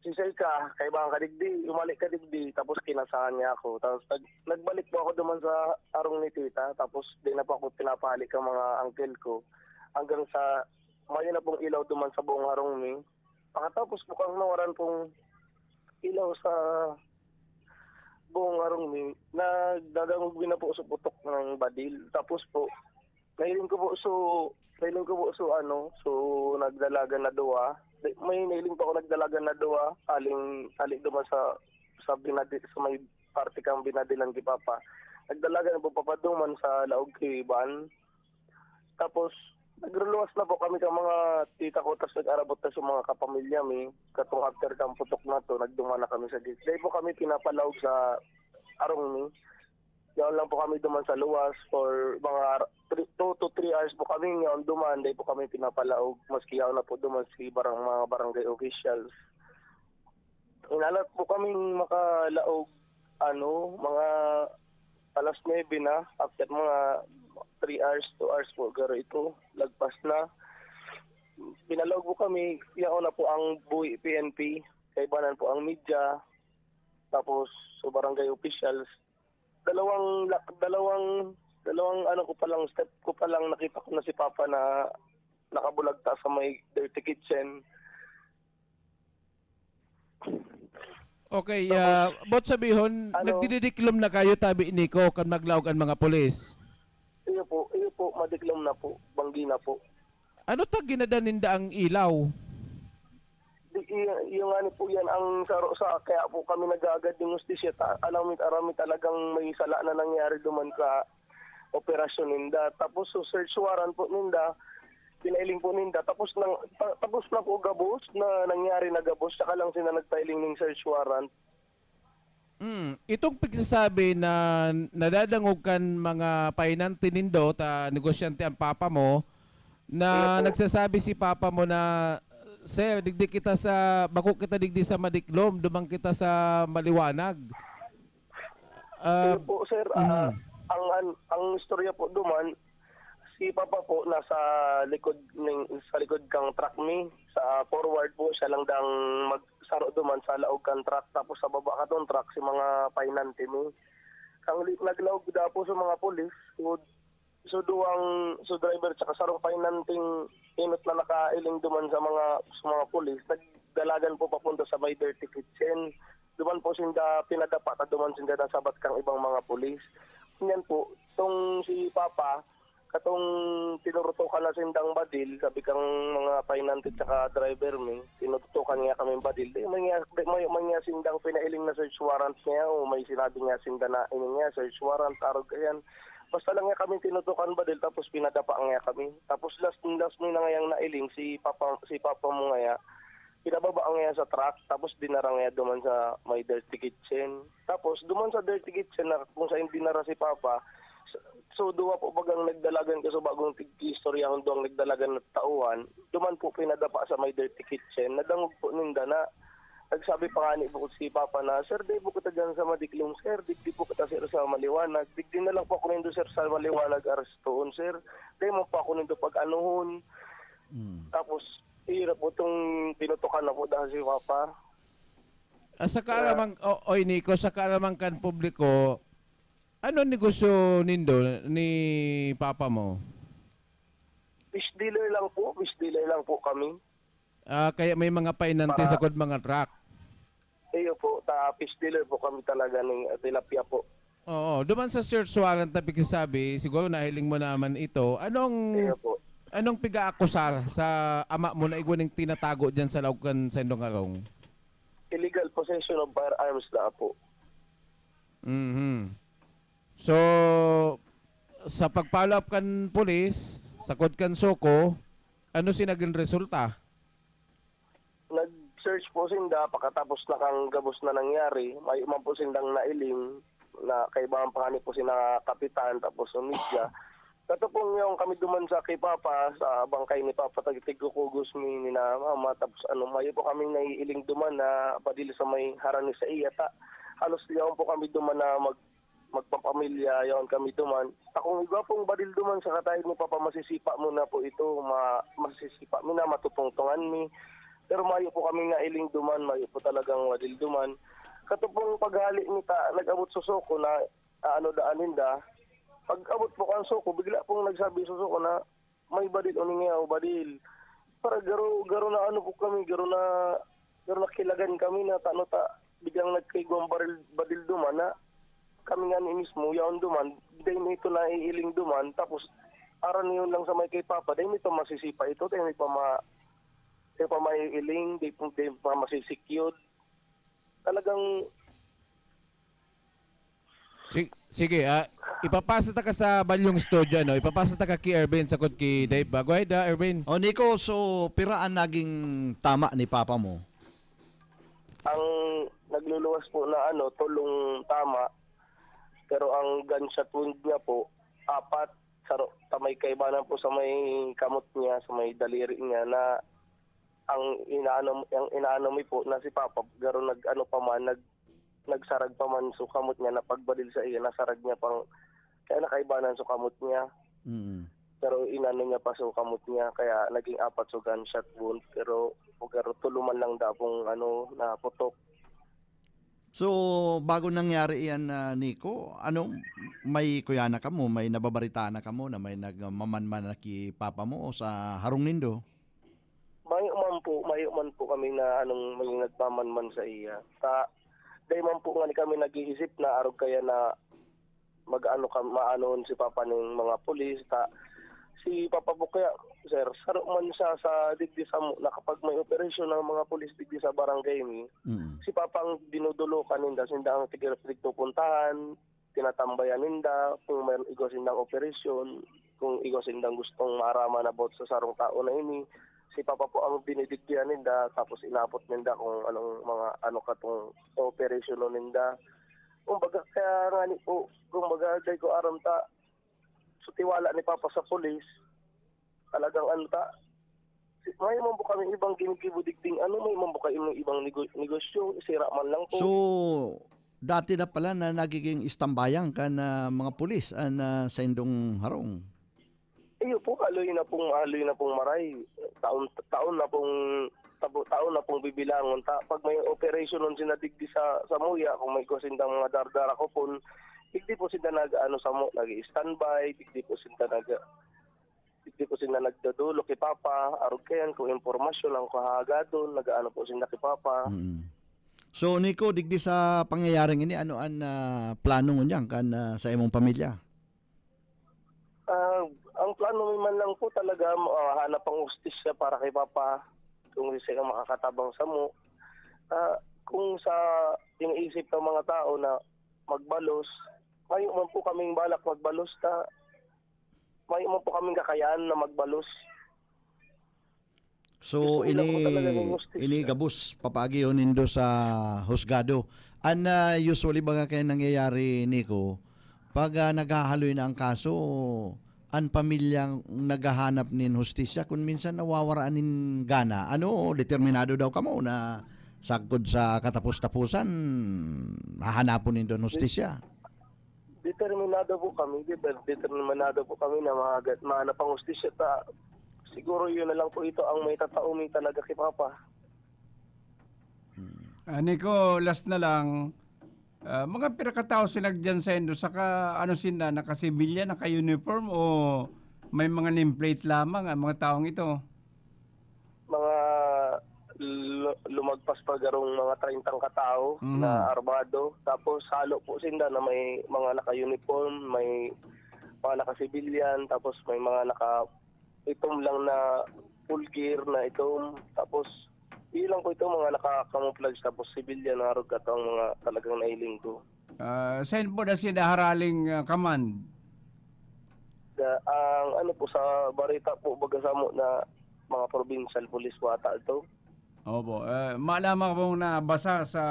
"Sisay ka, kaibahan ka digdi, umali ka digdi." Tapos kinasahan niya ako. Tapos nag- nagbalik po ako duman sa harong ni tita. Tapos di na po ako pinapahalik ang mga uncle ko. Hanggang sa mayo na pong ilaw duman sa buong harong mi. Pagkatapos po kang nawaran pong ilaw sa buong harong mi, nagdadangog mi na po sa putok ng badil. Tapos po, nahiling ko po, so, nahiling ko po, so, ano, so, nagdalagan na duwa. Di- May nahiling po ako nagdalagan na duwa, aling, aling duman sa, sa binadi, sa may parte kang binadilan ki Papa. Nagdalagan na po papaduman sa laog ki Van. Tapos, nagruluwas na po kami ka mga tita ko, tapos nag-arabot na sa mga kapamilya mi. Katong after kang putok na to, nagduman na kami sa gate. Dahil po kami pinapalaog sa arong mi. Yaon lang po kami duman sa luwas for mga two to three hours po kami yaon duman. Dahil po kami pinapalaog, maski yaon na po duman si barang, mga barangay officials. Inalat po kaming makalaog, ano, mga alas nuebe na, after mga three hours, two hours po, garo ito, lagpas na. Pinalaog po kami, yaon na po ang Buhi P N P, kaibanan po ang media, tapos sa barangay officials. Dalawang, la- dalawang, dalawang ano ko pa lang, step ko pa lang, nakita ko na si Papa na nakabulagta sa may dirty kitchen. Okay, ah, but sabihon, Ano? Nagdididiklom na kayo, tabi Nico, kan maglaog ang mga pulis. Iyo po, iyo po, madiklom na po, banggi na po. Ano ta ginadan ninda ang ilaw? Di, iyo, iyo nga ni po yan ang saro sa, kaya po kami nag-aagad ng hustisya. Ta, alam mi, aram mi talagang may sala na nangyari duman sa operasyon ninda. Tapos so search warrant po ninda, pinailing po ninda. Tapos nang, ta, tapos na po gabos na nangyari na gabos, saka lang sila nagpailing ng search warrant. Mm, itong pagsasabi na nadadangog kan mga pahinante nindo ta negosyante ang papa mo, na Iya po. nagsasabi si papa mo na Sir, digdi kita sa, bako kita digdi sa Madiklom, duman kita sa Maliwanag. Ah, Sir po, sir, ah, mhm. ang, an-, ang istorya po duman, si Papa po nasa likod ning, sa likod kang truck mi, sa forward po, siya lang dang magsaro duman sa laog kang truck, tapos sa baba katong truck, si mga painante mi. Ang li-, naglaog daw po sa mga pulis, so, so duwang, so driver tsaka sarong painanting inot na nakailing duman sa mga, sa mga pulis, nagdalagan po papunta sa may dirty kitchen. Duman po sinda pinadapa, ta duman sinda nasabat kang ibang mga pulis. Ngunyan po, tong si Papa, katong tinurutokan na sindang badil, sabi kang mga painante tsaka driver mi, tinututukan niya kaming badil. Di man niya, di man, man niya sindang pinailing na search warrant niya o may sinabi niya sinda na ini niya, search warrant, arog ayan. Basta lang niya kami tinutukan badil, tapos pinadapa niya kami. Tapos last, last mi na ngayang nailing, si Papa, si Papa mo ngaya, pinababa niya sa truck, tapos dinara niya duman sa may dirty kitchen. Tapos, duman sa dirty kitchen na kung saan dinara si Papa, so, so, duwa po bagang nagdalagan kaso bagong tig-istoryahon duwang nagdalagan na tauhan, duman po pinadapa sa may dirty kitchen. Nadangog po ninda na nagsabi pa ngani po si Papa na, "Sir, dai po kita diyan sa Madiklom, sir. Digdi po kita, sir, sa Maliwanag. Digdi na lang po ako nindo, sir, sa Maliwanag, arestoon, sir. Dai man po ako nindo pag-anuhon." Mm. Tapos, hirap po itong tinutukan na po dahil si Papa. Ah, sa Kaya kaaraman, o-, oy, Nico, sa kaaraman kan publiko, ano negosyo nindo ni papa mo? Fish dealer lang po, fish dealer lang po kami. Ah, kaya may mga painante Para sakod mga truck? Iyo po, ta fish dealer po kami talaga ning, ah, tilapia po. Oo, duman sa search warrant na pigsasabi, siguro nahiling mo naman ito. Anong, Iyo po. anong pig-aakusar sa ama mo na igwa ning tinatago diyan sa laog kan saindong harong? Illegal possession of firearms na po. Mhm. So, sa pag-follow up kan pulis, sakod kan SOCO, ano si naging resulta? Nag-search po sinda, pakatapos na kang gabos na nangyari, mayo man po sindang nailing, na kaibahan pa ngani po sina kapitan, tapos sa media. Kato pong yung kami duman sa kay Papa, sa bangkay ni Papa, tag-, tigkukugos mi, ni na Mama, tapos ano, mayo po kaming naiiling duman na badil sa may harani sa iya, ta halos yaon po kami duman na mag-, magpapamilya, yaon kami duman. Ta kung igwa pong badil duman sa kataid ni Papa, masisipa mo na po ito, ma-, masisipa mi na, matutungtungan mi. Pero mayo po kaming nailing duman, mayo po talagang badil duman. Kato pong paghali mi ta, nag-abot sa SOCO na, ah, ano, daan ninda. Pag-abot po kan SOCO, bigla pong nagsabi sa SOCO na, "May badil, uningaw, badil." Para garo, garo na ano po kami, garo na, garo nakilagan kami na tano ta, biglang nagkaigwang baril, badil duman na kami nga ni mismo, yaon duman, dahil ito naiiling duman, tapos aran yun lang sa may kay Papa, dahil ito masisipa ito, dahil pa ma-, dahil pa maiiling, dahil pa, dahil pa masisikyod. Talagang Si-, sige, ah, ipapasa ta ka sa balyong studio, no? Ipapasa ta ka ki Erwin, sakot ki Dave ba. Go ahead, ah, Erwin. O, Nico, so, pira an naging tama ni papa mo? Ang nagluluwas po na, ano, tolong tama, pero ang gunshot wound niya po, apat, saro, sa may kaibanan po, sa may kamot niya, sa may daliri niya, na ang inaano, ang inaano mi po na si Papa, garo nag-ano pa man, nag-, nagsarag pa man so kamot niya, na pagbadil sa iya, nasarag niya pang, kaya nakaibanan so kamot niya. Mm. Pero inano niya pa so kamot niya, kaya naging apat so gunshot wound, pero garo tulo man lang dapong ano, naputok. So, bago nangyari iyan, ah, Nico, ano, may kuya na kamo, may nababarita na kamo na may nagmamanman na ki papa mo o sa harong nindo? Mayo man po, mayo man po kami na anong may nagmamanman sa iya. Ta, dai man po nga ni kami nag-iisip na arog kaya na mag-ano ka, maanoon si Papa ning mga pulis. Ta, si Papa po kaya, sir, saro man siya sa digdi sa mo, na kapag may operasyon ng mga pulis digdi sa barangay mi, Mm. si Papa ang dinudulukan ninda, sinda ang tigir-, tigpupuntahan, tinatambayan ninda, kung may igwa sindang operasyon, kung igwa sindang gustong maaraman about sa sarong tao na ini, si Papa po ang binidigyan ninda, tapos inapot ninda kung anong mga, ano katong operasyon ninda. Kumbaga, kaya nga ni po, kumbaga, dai ko aram ta, so tiwala ni Papa sa pulis, talagang ano ta, May man po kami ibang ginigibo digding ano, may man po kami ibang nego-, negosyo, sira man lang po. So, dati na pala na nagiging istambayan kan, ah, mga pulis an, ah, saindong harong? Iyo po, haloy na pong, haloy na pong maray. Taon, taon na pong, tabo-, taon na pong bibilangon. Ta-, pag may operation nun sila digdi sa, sa Muya, kung may kuha sindang mga dardara ko pon, digdi po sila nag-ano sa mo, nag-i-standby, digdi po sila nag-, digdi po sila nagdodolo kay Papa. Arog kayan, kung impormasyon ang kahagadon, nag-aano po sila kay Papa. Mm. So, Nico, digdi sa pangyayaring ini, ano an, ah, plano ngunyan kan, ah, sa imong pamilya? Ah, ang plano mi man lang po talaga, ah, hanap ang hustisya para kay Papa, kung siya ang makakatabang samo. Ah, kung sa iniisip ng mga tao na magbalos, mayo man po kaming balak magbalos ta, mayo man po kaming kakayahan na magbalos. So, Gusto ko lang po talaga ini, ng hustisya. Ini gabos, papaagihon nindo sa husgado. An, ah, usually baga kaya nangyayari, Nico, pag, ah, naghahaloy na ang kaso, an pamilyang naghahanap nin hustisya, kun minsan nawawaraan nin gana. Ano, determinado daw kamo na sagkod sa katapos-tapusan, hahanapon nindo an hustisya? Determinado po kami, deter-, determinado po kami na mahagat-, mahanap ang hustisya ta. Siguro yun na lang po ito ang maitatao mi talaga kay Papa. Hmm. Ah, Nico, last na lang. Ah, mga pira ka tao sila diyan sa indo, saka ano sinda, naka-civilian, naka-uniform o may mga nameplate lamang ang mga taong ito? Mga lu-, lumagpas pa garong mga treinta katao, hmm, na armado. Tapos halo po sinda na may mga naka-uniform, may mga naka-civilian, tapos may mga naka-itom lang na full gear na itom. Tapos, ilang po ito, mga naka-camouflage, tapos civilian, harog kato ang mga talagang nahiling ko. Ah, saan po na sinda haraling, ah, command? Da-, ang ano po, sa barita po, baga sa mo na mga provincial police po ata ito. Opo. Eh, malaman kong nabasa sa,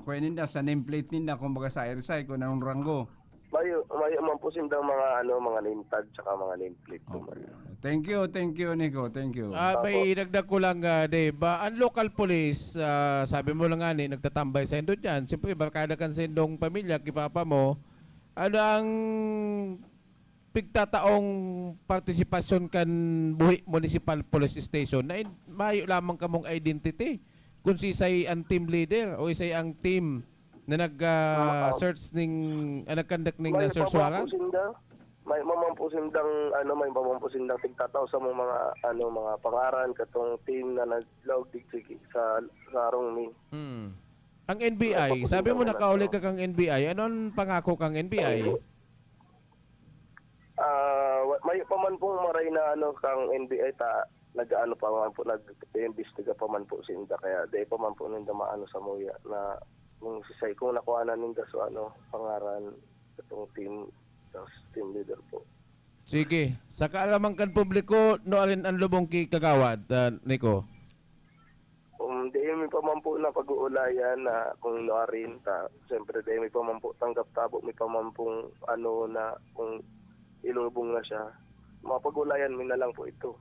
kuya ninda, sa nameplate ninda, kumbaga sa Airside, kung anong ranggo. Mayo, mayo man po sindang mga, ano, mga name tag tsaka mga nameplate po. Okay. Thank you, thank you, Nico. Thank you. Ah, Opo. May idagdag ko lang, ah, Dave. Ah, ang local police, ah, sabi mo lang nga ni, nagtatambay sa indo dyan. Siyempre, barkada kan sa indong pamilya, kay papa mo. Ano ang pigtataong partisipasyon kan Buhi Municipal Police Station na in-, mayo lamang kamong identity kung sisay ang team leader o isay ang team na nag, ah, Oo. search ning, ah, nag-conduct ning, May ah, search iba man warrant? Po sinda. May iba man po sindang, ano, may iba man po sindang tigtatao sa mga, mga, ano, mga pangaran katong team na naglaog digdi sa, sa harong mi. Hmm. Ang N B I, May iba po sabi mo sindang nakauli nagtatao. Ka kang N B I. Ano ang pangako kang N B I? Ay, ah, wa-, may pa man pong maray na, ano, kang N B I ta, nag-aano pa man po, nag-iimbestiga pa man po sinda, kaya di pa man po ninda maano sa Muya na kung si Sai, kung nakuha na ninda so, ano, pangaran itong team, tapos team leader po. Sige. Sa kaalaman kan publiko, nuarin ang lubong ki Kagawad, ah, Nico? Um, di mi pa man po napag-uulayan na kung nuarin ta. Siyempre, di mi pa man po tanggap tabo, mi pa man pong ano na kung ilubong na siya. Mapag-ulayan mi na lang po ito.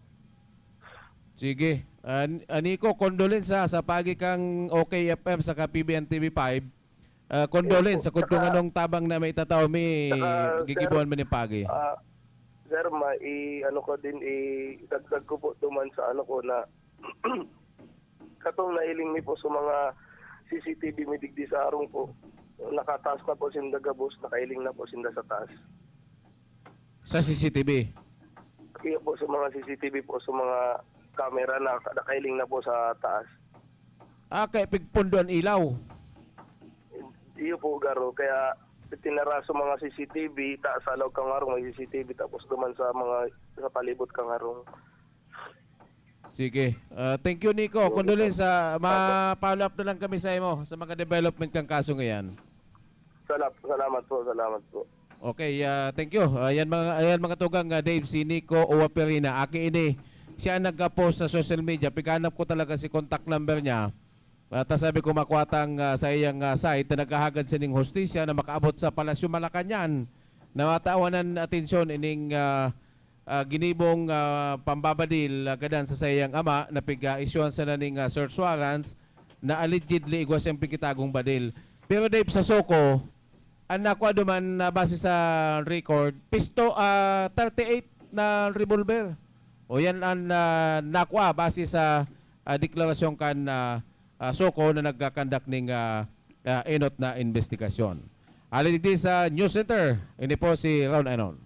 Sige. Ah, Nico, condolence ha, sa pagi kang O K F M saka P B N T V five. Ah, condolence Yes po. Sa kung Saka, anong tabang na may tataw mi, saka, sir, gigibuan mi ni pagi. Ah, sir, ma-, i-, ano ko din, idagdag ko po duman sa ano ko na katong nailing mi po sa mga C C T V mi digdi sa harong po. Nakataas na po sinda gabos, nakailing na po sinda sa taas. Sa C C T V? Iyo po, sa mga C C T V po, sa mga camera na nakailing na po sa taas. Ah, kaya pigpundo ang ilaw? Iyo po, garo. Kaya tinara sa mga C C T V, ta-, sa loob kang harong may C C T V, tapos duman sa mga, sa palibot kang harong. Sige. Ah, thank you, Nico. Sige po. Condolence, ah, Opo. Ma-follow up na lang kami sa imo sa mga development kang kaso ngayon. Salap-, salamat po, salamat po. Okay, ah, thank you. Ah, yan mga, ayan mga tugang, ah, Dave, si Nico Uwaperina. Aki ini, siya ang nagka-post sa social media. Pighanap ko talaga si contact number niya. At, ah, sabi ko, makuha tang, ah, sa iyang, ah, site na naghahagad sining hustisya na makaabot sa Palasyo Malacañang na matawan an atensyon ining, ah, ah, ginibong, ah, pambabadil, ah, gadan sa saiyang ama na piga-isyuhan sana ning, ah, search warrants na allegedly igwa siyang pigkitagong badil. Pero Dave, sa SOCO, ang nakuha duman na base sa record, pisto, ah, thirty-eight na revolver. O yan ang, ah, nakuha base sa, ah, deklarasyon kan, ah, ah, SOCO na nagkakandak ning, ah, ah, enot na investigasyon. Hali digdi sa News Center, ini po si Ron Enon.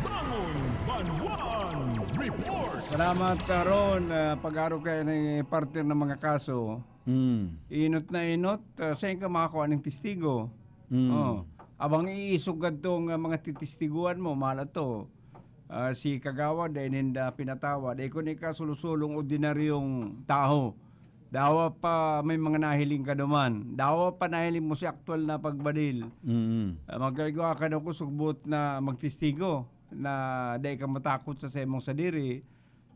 Bangon Banwaan Report. Salamat, uh, Ron. Uh, pag-aro kayo ng partner ng mga kaso, Hmm. inot na inot, uh, saan ka makakuha ng testigo? Hmm. Oh. Abang iisog kadtong uh, mga titistiguan mo, mahal to. Ah, si Kagawa, dahil ninda pinatawa. Dahil kung ikasulosulong ordinaryong tao, dawa pa may mga nahiling ka duman. Dawa pa nahiling mo si aktual na pagbadil. Mm. Ah, magkaigwa ka na ko sugbot na magtistigo na dahil ka matakot sa, sa imong sadiri,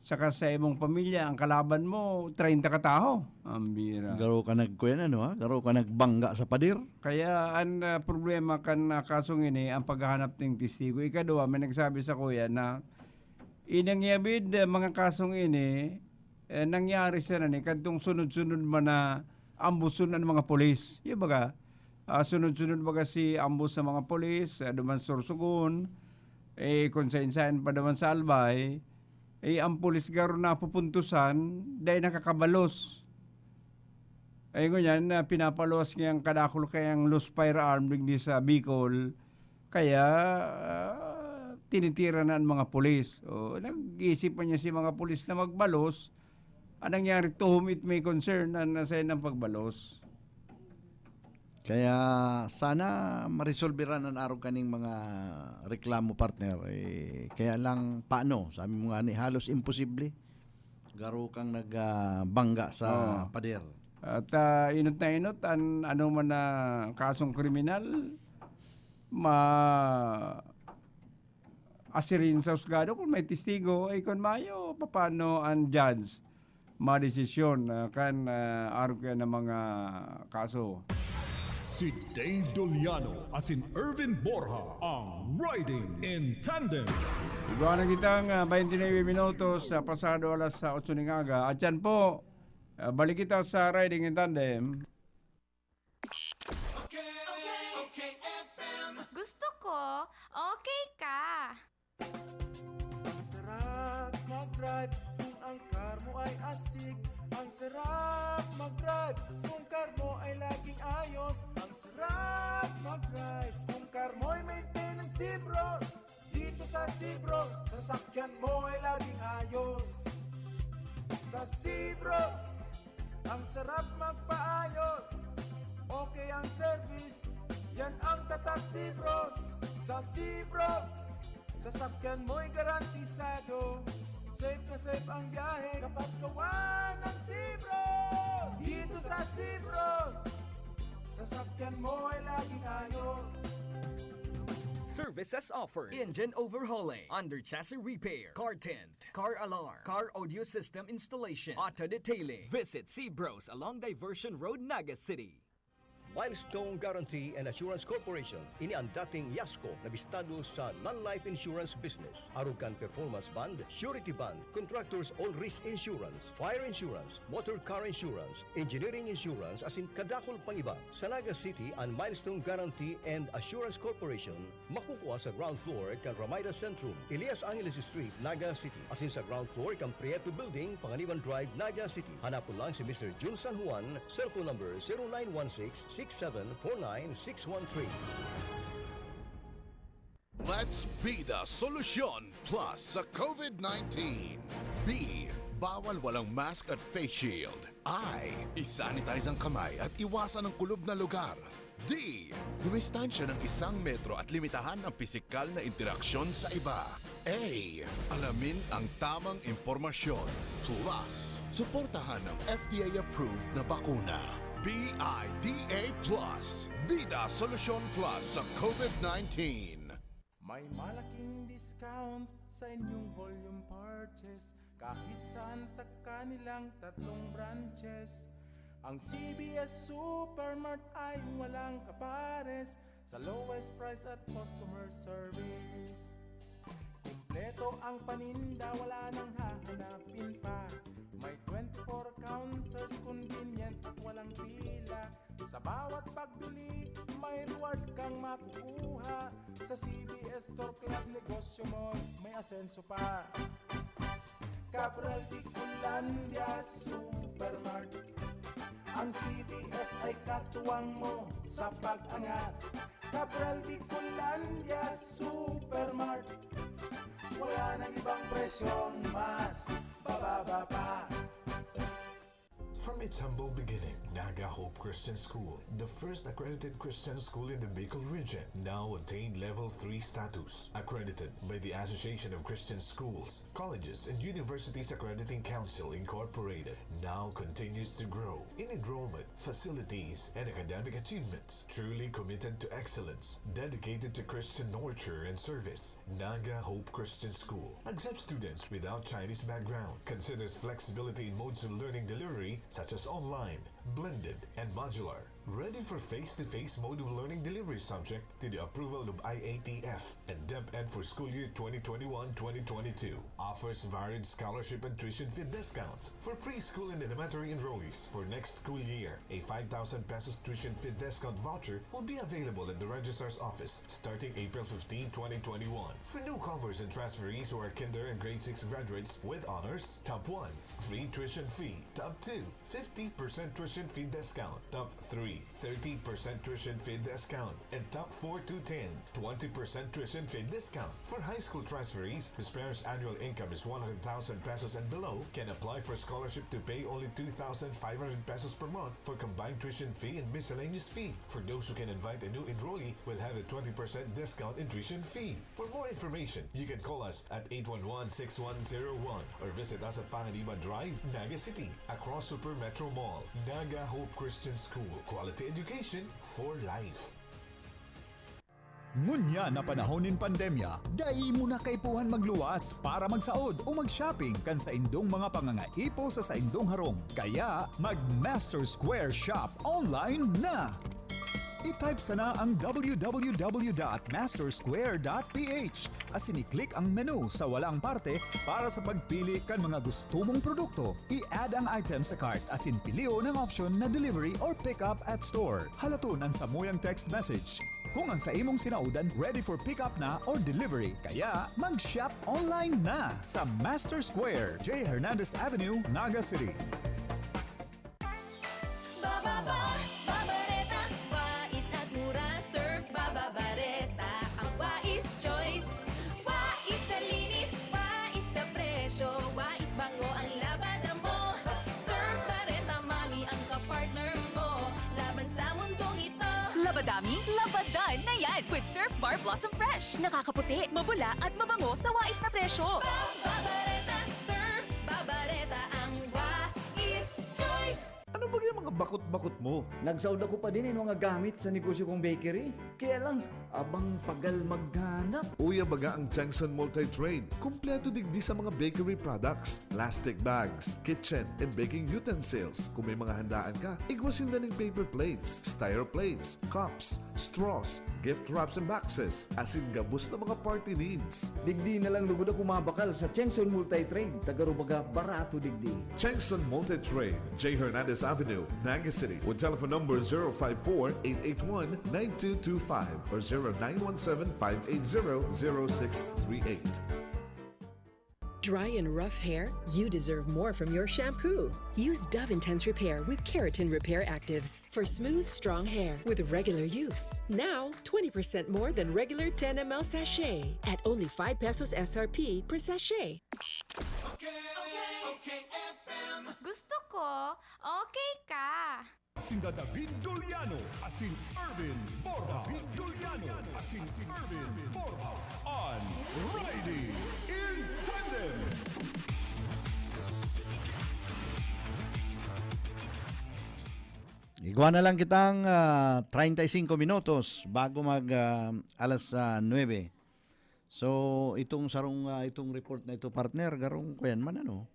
saka sa imong pamilya, ang kalaban mo, treinta ka tao. Ang bira. Garo ka nagkuyan ano ha? Garo ka nagbangga sa pader? Kaya ang ah, problema kan ah, kasong ini, ang paghahanap ng testigo. Ikaduha, may nagsabi sa kuya na inangyabid ah, mga kasong ini, eh, nangyari siya na ni kadtong sunod-sunod man na ambuson ang mga polis. Yung baga, ah, sunod-sunod baga si ambus sa mga polis, ah, duman Sorsogon, eh, kung sain-sain pa duman sa Albay, eh, ang polis garo napupuntusan, dahil nakakabalos. Ay ngunyan, na pinapaluwas niya ang kadakul kayang loose firearm digdi sa Bicol. Kaya ah, tinitira na ang mga polis. O, nag-isip pa niya si mga polis na magbalos. Anong nangyari? To whom it may concern na nasa ng pagbalos. Kaya sana maresolberan ang arog kaning mga reklamo, partner. Eh, kaya lang, paano? Sabi mo nga ni, halos imposible. Garo kang nagbangga sa Oo. pader. At ah, inot na inot, an, ano man na kasong kriminal, ma asirin sa husgado kung may testigo, ay kung mayo, paano ang judge madesisyon ah, kan ah, arog kaya ng mga kaso? Si Dane Doliano asin Ervin Borja ang Riding in Tandem. Igwa na kitang ah, twenty-nine minutos sa pasado alas sa otso ning aga. At yan po, ah, balik kita sa Riding in Tandem. Gusto ko, okay ka. Ang sarap mag-drive kung ang car mo ay astig. Ang sarap mag-drive kung car mo ay laging ayos. Ang sarap mag-drive kung car mo ay maintenance, Sibros. Dito sa Sibros, sasakyan mo ay laging ayos. Sa Sibros, ang sarap magpaayos. Okay ang service, yan ang tatak Sibros. Sa Sibros, sasakyan mo'y garantisado. Safe na safe ang biyahe kapag gawa ng Sibros. Dito sa Sibros, sasakyan mo ay laging ayos. Services offered: engine overhauling, under chassis repair, car tint, car alarm, car audio system installation, auto detailing. Visit Seabros along Diversion Road, Naga City. Milestone Guarantee and Assurance Corporation, ini ang dating Yasco na bistado sa non-life insurance business. Arog kan performance bond, surety bond, contractors all risk insurance, fire insurance, motor car insurance, engineering insurance, asin kadakul pang iba. Sa Naga City, an Milestone Guarantee and Assurance Corporation makukua sa ground floor kan Ramaida Centrum, Elias Angeles Street, Naga City. Asin sa ground floor kan Prieto Building, Panganiban Drive, Naga City. Hanapon lang si Mister Jun San Juan, cellphone number zero nine one six six seven four nine six one three. Let's be the solution plus sa COVID nineteen. B, bawal walang mask at face shield. I, isanitize ang kamay at iwasan ang kulob na lugar. D, dumistansya ng isang metro at limitahan ang pisikal na interaksyon sa iba. A, alamin ang tamang impormasyon. Plus, suportahan ang F D A-approved na bakuna. B I D A plus, Bida Solusyon Plus sa COVID nineteen. May malaking discount sa inyong volume purchase kahit saan sa kanilang tatlong branches. Ang C B S Supermart ay walang kapares. Sa lowest price at customer service. Kompleto ang paninda, wala nang hahanapin pa. May twenty-four counters, convenient at walang pila. Sa bawat pagbili, may reward kang makukuha. Sa C B S Store Club, negosyo mo, may asenso pa. Cabral Bicolandia Supermart. Ang C B S ay katuwang mo sa pag-angat. Cabral Bicolandia Supermart. Wala nang ibang presyong mas bababa pa. From its humble beginning, Naga Hope Christian School, the first accredited Christian school in the Bicol region, now attained Level three status, accredited by the Association of Christian Schools, Colleges, and Universities Accrediting Council Incorporated, now continues to grow in enrollment, facilities, and academic achievements. Truly committed to excellence, dedicated to Christian nurture and service, Naga Hope Christian School accepts students without Chinese background, considers flexibility in modes of learning delivery such as online, blended, and modular. Ready for face-to-face mode of learning delivery subject to the approval of I A T F and DepEd for school year twenty twenty-one twenty twenty-two. Offers varied scholarship and tuition fee discounts for preschool and elementary enrollees for next school year. A five thousand pesos tuition fee discount voucher will be available at the registrar's office starting April fifteen, twenty twenty-one. For newcomers and transferees who are kinder and grade six graduates with honors, top one, free tuition fee. Top two, fifty percent tuition fee discount. Top three, thirty percent tuition fee discount. And top four to ten, twenty percent tuition fee discount. For high school transferees whose parents' annual income is one hundred thousand pesos and below, can apply for scholarship to pay only two thousand five hundred pesos per month for combined tuition fee and miscellaneous fee. For those who can invite a new enrollee, will have a twenty percent discount in tuition fee. For more information, you can call us at eight one one, six one zero one or visit us at Panganiban Drive, Naga City, across Super Metro Mall. Naga Hope Christian School. Quality education for life. Ngunyan na panahon nin pandemya, dai mo na kaipuhan magluwas para magsaod o mag-shopping kan saindong mga pangangaipo sa saindong harong. Kaya, mag-Master Square Shop online na! I-type sana ang w w w dot master square dot p h asin i-click ang menu sa walang parte para sa pagpili kan mga gusto mong produkto. I-add ang item sa cart asin pilion ang option na delivery or pick up at store. Halaton an samuyang text message kung ang sa imong sinaodan ready for pick up na or delivery. Kaya, mag-shop online na sa Master Square, J Hernandez Avenue, Naga City. Bababa, Babareta, wais at mura, Surf Bababareta, ang wais choice. Wais sa linis, wais sa presyo, wais bango ang labada mo. Surf Bareta, mami ang kapartner mo laban sa mundong ito. Labadami, labadan na yan with Surf Bar Blossom Fresh. Nakakaputi, mabula at mabango sa wais na presyo. Babareta, Surf Babareta, ang wais choice. Ano ba yung mga bakot-bakot mo? Nagsaod ako pa din yung mga gamit sa negosyo kong bakery. Kaya lang, abang pagal maghanap. Uya baga ang Chengson Multi-Trade. Kompleto digdi sa mga bakery products, plastic bags, kitchen and baking utensils. Kung may mga handaan ka, igwa sinda ning paper plates, styro plates, cups, straws, gift wraps and boxes, asin gabos na mga party needs. Digdi na lang lugod ako mabakal sa Chengson Multi-Trade. Taga Rubaga, barato digdi. Chengson Multi-Trade, J Hernandez Avenue, Naga City, with telephone number zero five four, eight eight one, nine two two five or zero nine one seven, five eight zero, zero six three eight. Dry and rough hair? You deserve more from your shampoo. Use Dove Intense Repair with Keratin Repair Actives for smooth, strong hair with regular use. Now, twenty percent more than regular ten M L sachet at only five pesos S R P per sachet. Okay, okay, okay, F M. Gusto ko, okay ka. Sinda David Doliano asin Erwin Borja. David Doliano asin Erwin Borja. On Riding in Tandem. Igwa na lang kitang, ah, treinta y cinco minutos bago mag, ah, alas, ah, nuebe. So, itong sarong, ah, itong report na ito, partner, garong kuyan man, ano?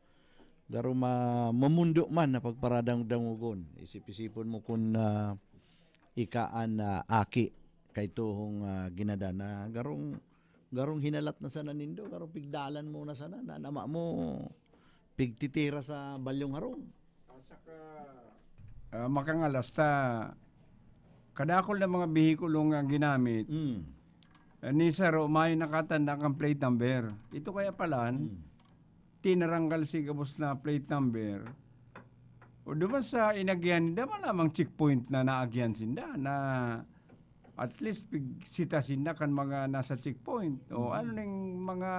Garong ma-, mamundo man na pagparadang-dangogon. Isip-isipon mo kung, ah, ika an, ah, aki kaituhong, ah, ginadan na garong, garong hinalat na sana nindo, garong pigdalan mo na sana, na nama mo, pigtitira sa balyong harong. Ah, saka, ah, makangalas ta, kadakol na mga behikulo nga ginamit, Mm. ah, ni saro, mayo nakatanda kan plate number. Ito kaya palan, Mm. tinaranggal si gabos na plate number. O duman sa inagihan ninda, malamang checkpoint na naagihan sinda, na at least pigsita sinda kan mga nasa checkpoint. O Mm. ano ning mga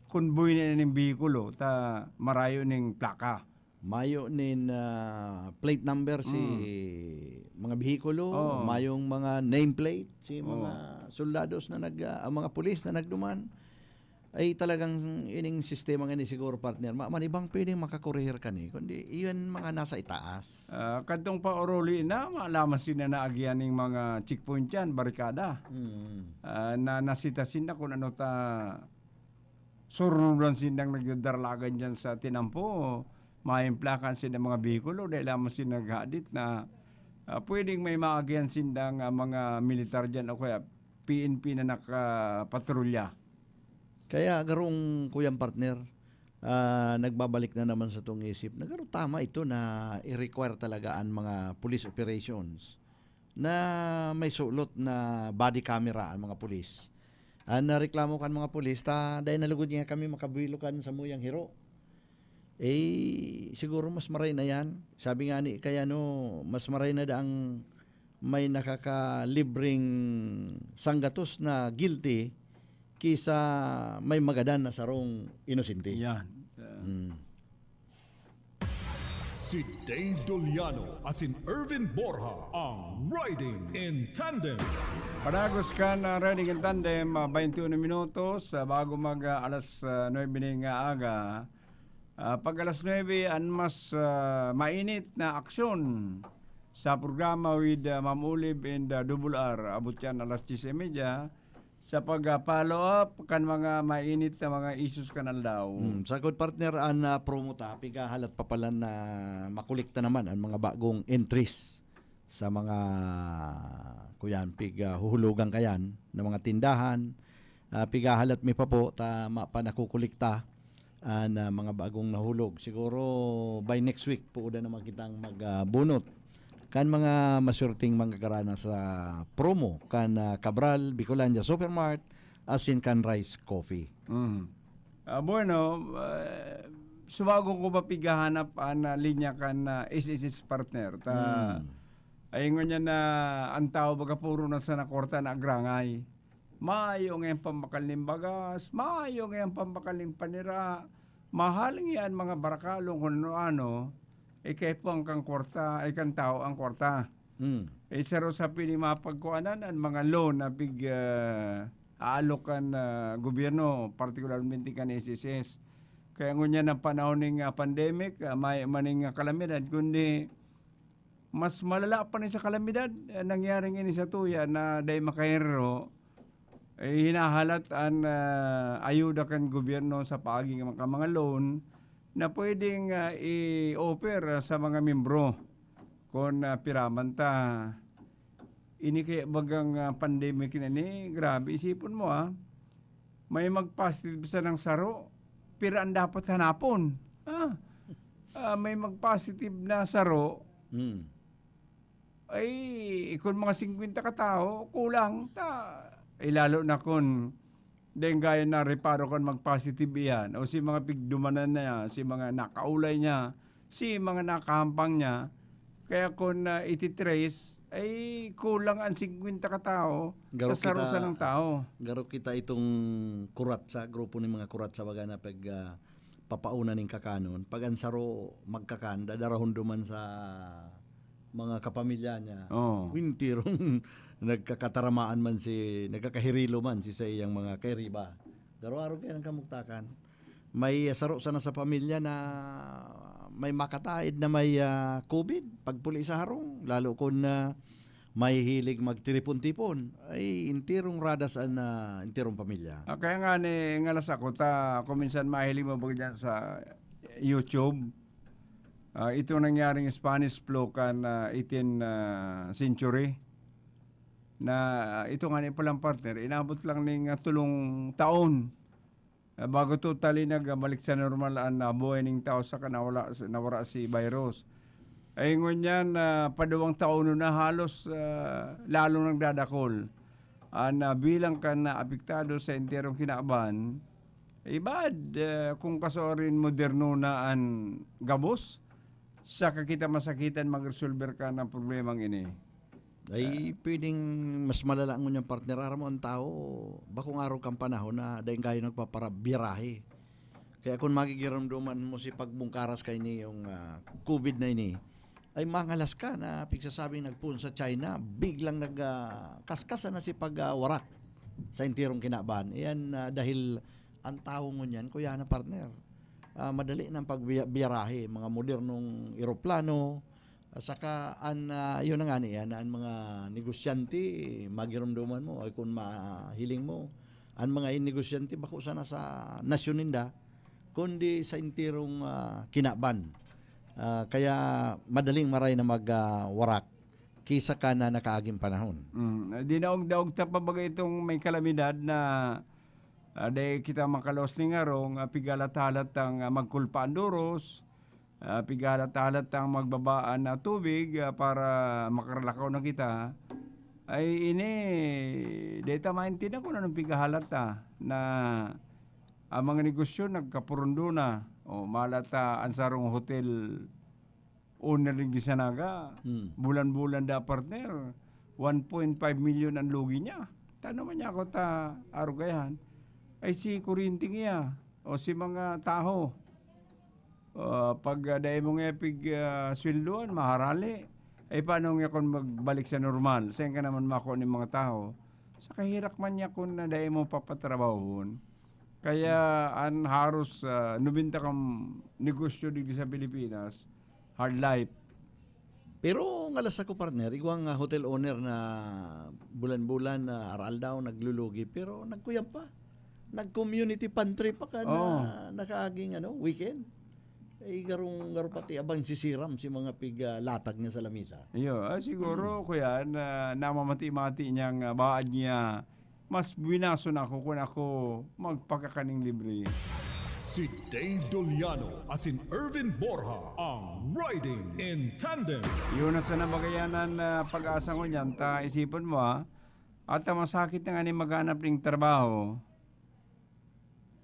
convoy na ning behikulo, ta marayo ning plaka. Mayo nin, ah, plate number si Mm. mga behikulo, Oo. mayong mga nameplate si Oo. mga soldados na nag-, ah, ang mga pulis na nagduman. Ay, talagang ining sistema nga ni siguro, partner, ma-, man ibang pwedeng makakurihir kani, kundi iyan mga nasa itaas. Ah, kadtong pauruli na, malaman sila na agihan ning mga checkpoint yan, barikada. Mm. Ah, na nasita sinda kung ano ta, surnudan sindang nagdadaralagan dyan sa tinampo, maimplakan sinda mga behikulo, dahil lamang sila naghadit na, ah, pwedeng may maagihan sindang, ah, mga militar dyan o kaya P N P na nakapatrolya. Kaya garong, kuyang partner, ah, nagbabalik na naman sa tong isip na garo tama ito na i-require talaga ang mga police operations na may sulot na body camera ang mga pulis. Ang nareklamo kan mga pulis, ta dai na lugod nga kami makabuelo kan samuyang hiro. Eh, siguro mas maray na yan. Sabi nga ni kay ano, mas maray na daang may nakakalibreng sanggatos na guilty kisa may magadan na sarong inosente. Yan. Uh, Mm. Si Dave Doliano asin Irvin Borja ang Riding in Tandem. Padagos kan, ah, Riding in Tandem, ah, twenty-one minutos, ah, bago mag, ah, alas, ah, nuebe ning, ah, aga. Ah, pag alas nuebe, an mas, ah, mainit na aksyon sa programa with, ah, Ma'am Olive and, ah, Double R. Abot yan alas diyes y media. Sa pag, ah, follow up kan mga mainit na mga issues kan aldaw. Hmm, sagkod partner, an, ah, promo ta, pigahalat pa pala na makolekta naman ang mga bagong entries sa mga, kuyan, pig, ah, huhulugan kayan na mga tindahan. Ah, pigahalat mi pa po ta ma-, pa nakukolekta an, ah, mga bagong nahulog. Siguro by next week, puuda naman kitang mag, ah, bunot kan mga maswerteng manggagara na sa promo kan, ah, Cabral, Bicolandia Supermart, asin kan Rice Coffee. Mm. Ah, bueno, eh, subago ko ba pigahanap an, ah, linya kan, ah, S S S partner? Ta, Mm. ay, ngunyan na an tawo baga puro na sana kwarta na agrangay. Mayo ngayang pambakal nin bagas, mayo ngayang pambakal nin panira. Mahal ngayang mga barakalon kun ano-ano, eh, kaipuhan kan kwarta, ay kan tawo ang kwarta. Hmm. Eh, saro sa pwedeng mapagkuanan, ang mga loan na pig, ah, aalok kan, ah, gobyerno, partikularmente kan S S S. Kaya ngunyan ang panahon ning, ah, pandemic, ah, may maning, ah, kalamidad, kundi mas malala pa ni sa kalamidad, eh, nangyaring ini sa tuya na dai makaherero, eh, hinahalat an, ah, ayuda kan gobyerno sa paagi kan mga loan na pwedeng, ah, i-offer, ah, sa mga miyembro. Kun, ah, piraman ta, ini kaya bagang, ah, pandemic na ni, grabe, isipon mo, ah. May mag-positive sanang saro, pira an dapat hanapon? Ah, ah, may mag-positive na saro, Hmm. ay, kun mga singkwenta ka tawo, kulang ta. Eh, lalo na kun dai gaya na reparo kan mag-positive iyan, o si mga pigdumanan niya, si mga nakaulay niya, si mga nakahampang niya. Kaya kun, ah, iti-trace, ay kulang an singkwenta ka tawo Garo sa saro kita, sanang tawo. Garo kita itong kuratsa, grupo ni mga kuratsa, baga na pag, ah, papauna ning kakanon. Pag an saro magkakan, dadarahon duman sa mga kapamilya niya. Oo. Wintirong nagkakataramaan man si, nagkakahirilo man si sa iyang mga kairiba. Garo-garo kaya ng kamugtakan. May, ah, saro sana sa pamilya na may makataid na may, ah, covid, pagpuli sa harong, lalo kun, ah, mahihilig magtiripon-tipon, ay enterong radas an, ah, enterong pamilya. Ah, kaya nga ni ngalas ako ta, kung minsan mahiling mo ba dyan sa YouTube, ah, itong nangyaring Spanish flu kan, ah, eighteen, ah, century. na ito nga ni palang partner, inabot lang ning, ah, tulong taon, ah, bago totally nagbalik sa normal an, ah, buhay ning tao saka nawala, nawara si virus. Ay ngunyan, ah, paduwang taon na halos, ah, lalong nagdadakol an, ah, bilang kan naapektado sa enterong kinaban. Ibad, ah, kung kasuarin moderno na an gabos, saka kita masakitan magresolber kan an problemang ini. Ay, pwedeng mas malala ngunyan, partner. Aram mo, ang tao, bakong arog kan panahon na daing kayo nagpaparabirahe. Kaya kung magigiromdoman mo si pagbungkaras kaini yung, ah, covid na ini, ay mangalas ka na pigsasabing nagpoon sa China, biglang nag, ah, kaskas na si pag, ah, warak sa enterong kinaban. Iyan, ah, dahil ang tawo ngunyan, kuya na partner, ah, madali nang pagbiyarahe, mga modernong eroplano, at saka an, ah, yun na nga niya, na ang mga negosyante, magiromdoman mo, ay kung mahiling mo, ang mga negosyante bako sana sa nasyon ninda, kundi sa enterong, ah, kinaban. Ah, kaya madaling maray na mag, ah, warak kisa ka na nakaaging panahon. Mm, dinaog-daog ta pa baga itong may kalamidad na, ah, dai kita makaluwas ning harong, ah, pigahalat-halat ang, ah, magkulpa an doros, ah, pigahalat-halat ang magbabaan na tubig, ah, para makaralakaw na kita. Ay ini, dai ta maintindihan kung anong pigahalat ta na ang mga negosyo nagkapurundo na. O, mahalat ta an sarong hotel owner nin Gisanaga, Hmm. bulan-bulan da, partner, one point five million ang lugi niya. Tano man niya ako ta arugayan? Ay si kuryente niya o si mga taho. Ah, pag, ah, dai mo nga pig, ah, sweldoan, maharali. Ay paano nga kung magbalik sa normal? Saan ka naman makuha ning mga taho? Sa kahirak man niya kung na dai mo papatrabahon. Kaya an haros, ah, nobenta kan negosyo digdi sa Pilipinas, hard life. Pero ngalas ako, partner, igwang, ah, hotel owner na bulan-bulan, ah, aral daw naglulugi, pero nagkuyab pa. Nag-community pantry pa kan, Oo. ah, nakaaging, ano, weekend. Eh, garong, garo pati abang sisiram si mga pig, ah, latag niya sa lamisa. Iyo, ah, siguro, Hmm. kuya, na namamati-mati niyang, ah, baad niya, mas buwinaso na ako kun ako magpakakaning libre. Si Dane Doliano asin Ervin Borja, ang Riding in Tandem. Yun na sa nabagayanan na pag-asa ngunyan, ta isipon mo, ah, at ang masakit na nga ni maghanap ning trabaho.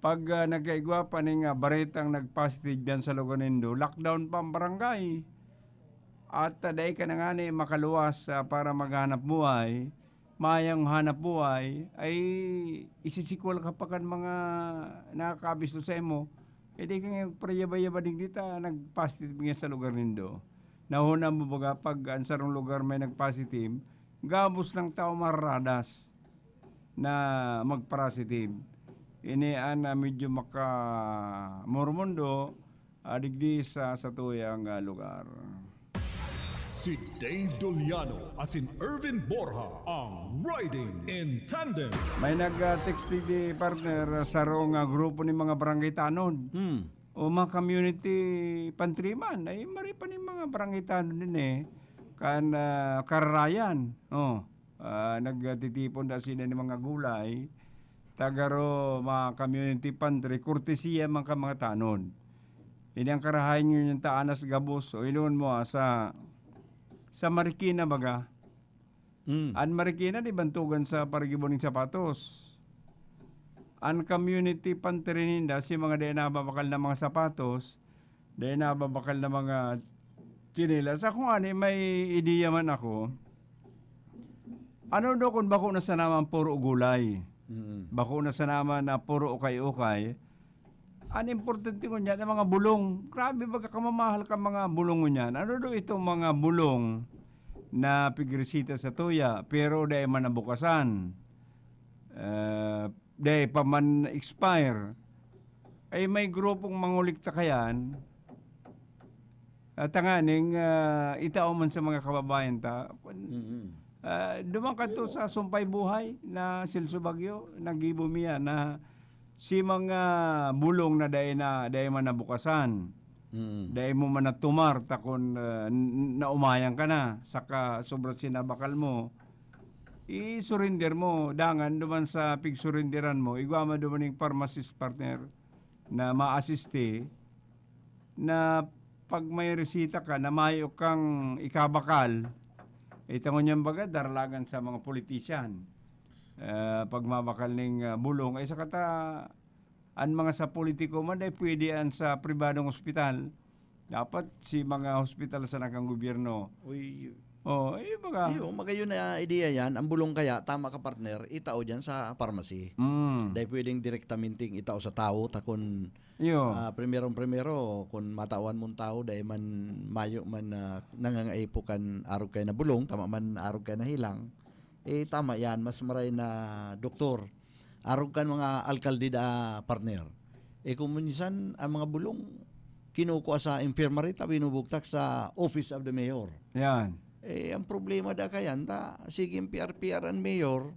Pag, ah, nagkaigwa pa ning, ah, baretang nag-positive diyan sa lugar nindo, lockdown pa ang barangay. At, ah, dai ka na ngani makaluwas, ah, para maghanap buhay, mayang hanap buhay, ay isisikwal ka pa kan mga nakakabisto saimo. Eh, dai ka nga parayaba-yaba digdi ta nag-positive nga sa lugar nindo. Nahona mo baga pag an sarong lugar may nag-positive, gabos lang tao mararadas na magparasitive. Ini an, ah, medyo makamurmundo, ah, digdi sa satuyang, ah, lugar. Si Dane Doliano asin Ervin Borja, ang Riding in Tandem. May nag, ah, text digdi, partner, sarong, ah, grupo ni mga barangay tanod. Hmm. O mga community pantry man, ay mari pa ning mga barangay tanod din eh. Kan, ah, kararayan. Oh. Ah, nagtitipon da sila ng mga gulay, ta garo mga community pantry, kurtesiya man kan mga tanod. Ini ang karahay ngunyan ta anas gabos, o ilingon mo, ah, sa, sa Marikina baga. Mm. An Marikina, di bantogan sa parigibo ning sapatos. An community pantry ninda, si mga dai nababakal na mga sapatos, dai nababakal na mga tsinelas. Ako ngani, may ideya man ako. Ano daw kung bako na sana man puro gulay? Mm. Bako na sana man na puro ukay-ukay. An importante ngunyan, ang mga bulong. Grabe, baga kamamahal ka mga bulong ngunyan. Ano daw itong mga bulong na pigreseta sa tuya, pero dai man nabukasan? Eh, dai pa man expire. Ay, may grupong mangolikta kayan. At tanganing, ah, itao man sa mga kababayan ta. Mm-mm. Ah, duman kadto sa Sumpay Buhay na Celso Bagyo, naggibo mi yan na si mga bulong na dai na, dai man nabukasan. Mm. Dai mo man natumar, ta kun, ah, n-, naumayan ka na, saka sobra sinabakal mo. i-surrender mo. Dangan duman sa pigsurenderan mo, igwa mo duman ning pharmacist, partner, na maasiste, na pag may resita ka na mayo kang ikabakal, ito ngunyan baga, daralagan sa mga politician. Ah, pagmabakal ning, ah, bulong, ay saka ta, an mga sa politiko man, ay pwede an sa pribadong ospital. Dapat si mga hospital sana kan gobyerno. Uy, Oh, eh, baga. Iyo, magayon na ideya yan. Ang bulong kaya, tama ka, partner, itao dyan sa pharmacy. Mm. Dahil pwedeng direktamenteng itao sa tao, ta kun, Iyo. ah, primerong-primero, kun matawan mong tao, dahil man mayo man, ah, nangangaipo kan arog kaya na bulong, tama man arog kaya na hilang, eh, tama yan, mas maray na doktor. Arog kan mga alkalde da, partner. Eh, kung minsan, ang mga bulong, kinukua sa infirmary, ta binubugtak sa office of the mayor. Yan. Eh, ang problema da kayan, ta, sige, P R P R ang mayor,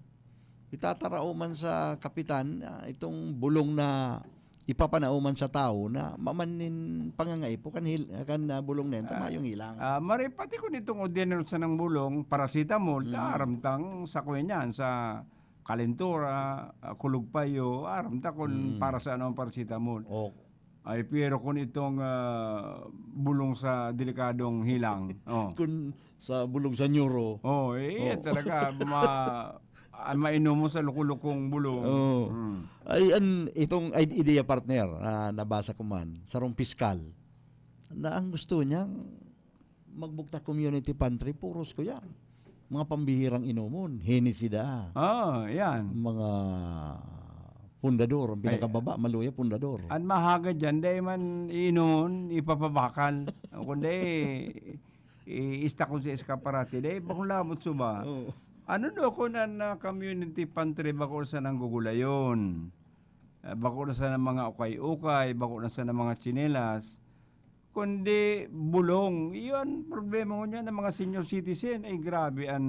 itatarao man sa kapitan, ah, itong bulong na ipapanao man sa tao na maman nin pangangaipo kan hil-, kan, ah, bulong na yan, ta Ah, mayong hilang. ah, mare, pati kun itong ordinaryo sanang bulong, paracetamol, ta Mm. aram tang sa kuya niyan, sa kalentura, ah, kulog payo, aram ta kun Mm. para sa ano ang paracetamol. Oh. Ay, pero kun itong, ah, bulong sa delikadong hilang, oh. Kun sa bulong sa neuro. Oh, eh, yan Oh. talaga, ma-, ah, mainom mo sa lukulukong bulong. Oh. Mm. Ay, an-, itong id-, ideya, partner, ah, nabasa ko man, sarong piskal, na ang gusto niyang magbugtak community pantry, puros ko yan. Mga pambihirang inomon, Hennessy da. Ah, yan. Mga pundador, ang Ay. pinakababa, maluya, pundador. An mahagad dyan, dai man iinomon, ipapabakal. Kundi, i-, istakon sa eskaparate. Dai, bakong labot suba. Oo. Ano do, kun an, ah, community pantry, bako sa nanggugulayon. Ah, bako na sana mga ukay-ukay, bako na sana mga tsinelas, kundi bulong. Iyo an problema ngunyan, ang mga senior citizen, ay grabe an,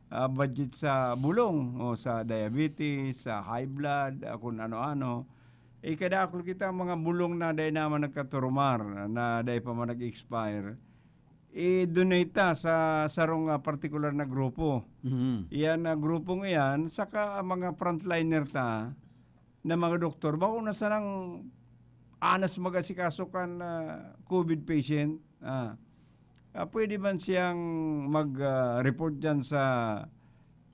ah, budget sa bulong, o sa diabetes, sa high blood, ah, kun ano-ano. Eh, kadakul kita mga bulong na dai naman nagkaturumar, na dai pa man nag-expire. I-donate ta sa sarong, ah, partikular na grupo. Mhm. Iyan na grupong iyan, saka ang mga frontliner ta, na mga doktor, bako na sanang anas mag-asikaso kan, ah, covid patient. Ah. Ah, pwede man siyang mag, ah, report diyan sa,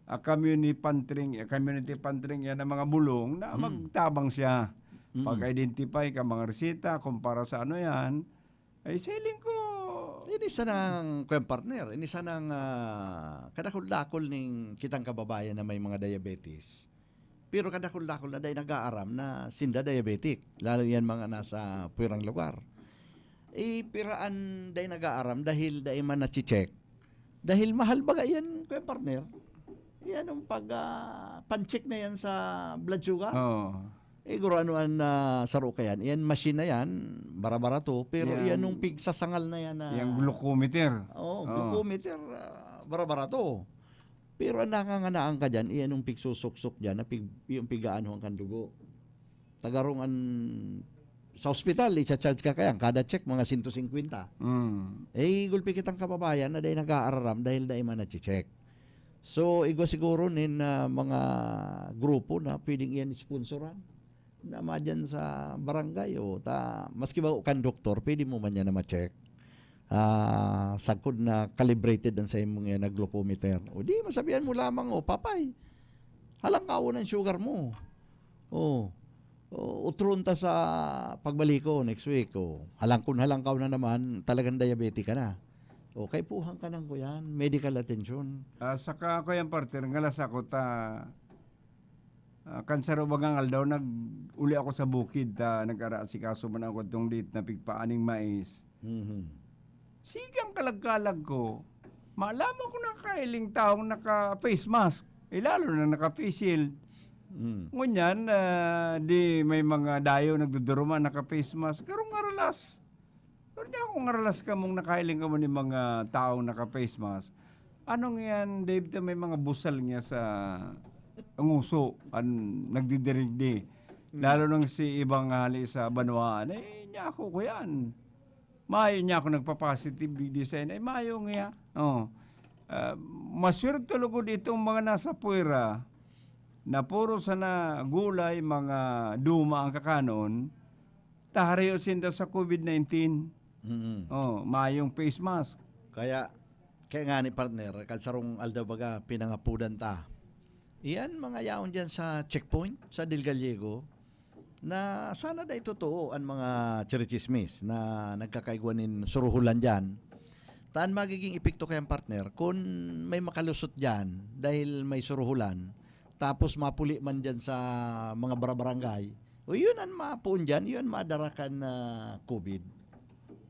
ah, community pantry, community pantry yan ng mga bulong na Hmm. magtabang siya. Hmm. Pag-identify ka mga resita, kung para sa ano yan, ay siling ko. Ini sanang, kuwan, partner, ini sanang, ah, kadakul-dakul ning kitang kababayan na may mga diabetes. Pero kadakul-dakul na dai nag-aaram na sinda diabetic, lalo yan mga nasa pwerang lugar. Eh, pira an dai nag-aaram dahil dai man nache-check. Dahil mahal baga yan, kuya partner. Yan ang pag, ah, pan-check na yan sa blood sugar. Oo. Eh, guro ano an, ah, saro ka yan. Yan machine na yan, bara-barato. Pero Yan. yan yung pigsasangal na yan na Yang glucometer. Oo, Oo. glucometer, ah, bara-barato. Pero ang nanganganaan ka diyan, iyan yung pigsusuksok diyan na pig-, yung pig-aanuhan kan dugo. Tagarong an, sa ospital, icha-charge ka kaya, kada check, mga sento singkwenta. Mm. Eh, gulpi kitang kababayan na dai nag-aararam dahil dai man nache-check. So, igwa siguro nin, ah, mga grupo na pwedeng iyan sponsoran. na madyan sa barangay, o ta, maski ba kan doktor, pwede mo man yan na ma-check. Ah, sagkod na calibrated ang sa imong yan na glucometer. O di, masabihan mo lamang, "O, Papay, halangkawon ang sugar mo." O, o, utron ta sa pagbalik ko next week. O, halangkon-halangkaw na naman, talagang diabetic ka na. O, kaipuhan ka nang kuyan, medical attention. Ah, saka, Kuya Partner, ngalas ako ta, Ah, kan saro bagang aldaw, nag-uli ako sa bukid, ta nag-araasikaso man ako tong liit na pigpaaning mais. Mhm. Sigang kalag-kalag ko, maalaman ko nakakailing taong naka-face mask, eh, lalo na naka-face shield. Mm. Ngunyan, ah, di may mga dayo nagduduruman, naka-face mask, karong ngaralas. Pero di ako ngaralas kamong nakailing kamo ni mga taong naka-face mask. Anong yan, Dave, ta may mga busal niya sa nguso, an nagdidirigdi. Mm. Lalo nang si ibang hali sa banwaan, eh, niya ako ko yan. Mayo niya ako nagpa-positive design, ay mayo niya. Oh. Ah, maswerte lugod itong mga nasa puwera na puro sana gulay, mga duma ang kakanon, ta harayo sinda sa covid nineteen. Mm. Oh, mayong face mask. Kaya, kaya nga ni partner, kan sarong aldaw baga, pinangapudan ta. Iyan, mga yaon dyan sa checkpoint, sa Del Gallego, na sana dai totoo an mga chirichismis na nagkakaigwa nin suruholan diyan. Ta an magiging epekto kayan, partner, kun may makalusot diyan dahil may suruholan, tapos mapuli man diyan sa mga barabarangay, o yun an mapoon diyan, yun madara kan, ah, covid.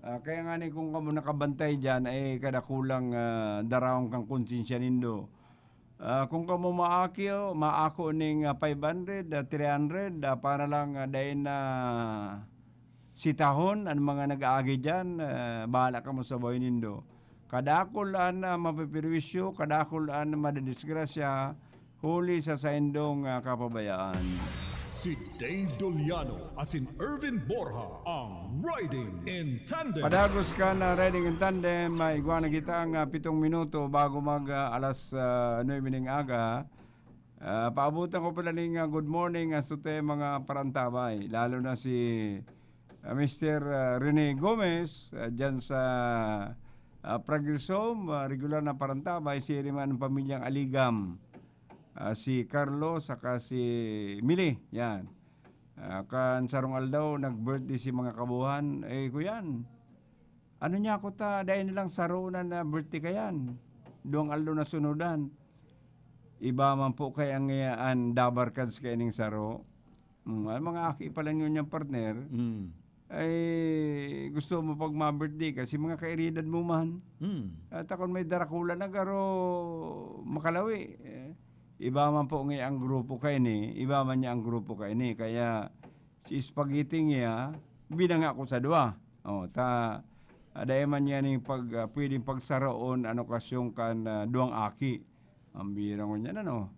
Ah, kaya nga ni, kung kamo nakabantay diyan, ay kadakulang, ah, daraon kan konsensya nindo. Ah, kung kamo maaki, o, maako ning, ah, five hundred, ah, three hundred, ah, para lang, ah, dai na sitahon an mga nag-aagi diyan, ah, bahala kamo sa buhay nindo. Kadakul an, ah, mapiperwisyo, kadakul an madadisgrasya, huli sa saindong, ah, kapabayaan. Si Dave Doliano asin Erwin Borja ang Riding in Tandem. Padagos kan, ah, Riding in Tandem, ah, igwa na kita ang, ah, pitong minuto bago mag, ah, alas, ah, nuebe ning aga. Ah, paabutan ko pala ning, ah, good morning, ah, sa mga parantabay, lalo na si, ah, Mister, ah, Rene Gomez, ah, dyan sa, ah, Progreso, ah, regular na parantabay, si Riman, pamilyang Aligam. Ah, si Carlo saka si Mili, yan. Ah, kan sarong aldaw, nag-birthday si mga kabuhan. Eh, kuyan, ano niya ako ta, dai na lang saro na na birthday kayan. Duwang aldaw na sunudan. Iba man po kaya ang, eh, an dabarkads kaining saro. Mm, ang mga aki pala ngunyan, partner, Mm. ay gusto mo pag ma-birthday kasi mga kaeridad mo man. Mm. At akon may darakula na garo makalawi. Eh, iba man po nga ang grupo kaini, iba man niya ang grupo kaini. Kaya si spaghetti niya, binanga ko sa duwa. Oh, ta, ada man niya ning pag, ah, pwedeng pagsaraon an okasyon kan, ah, duwang aki. Ang bira ngunyan, ano?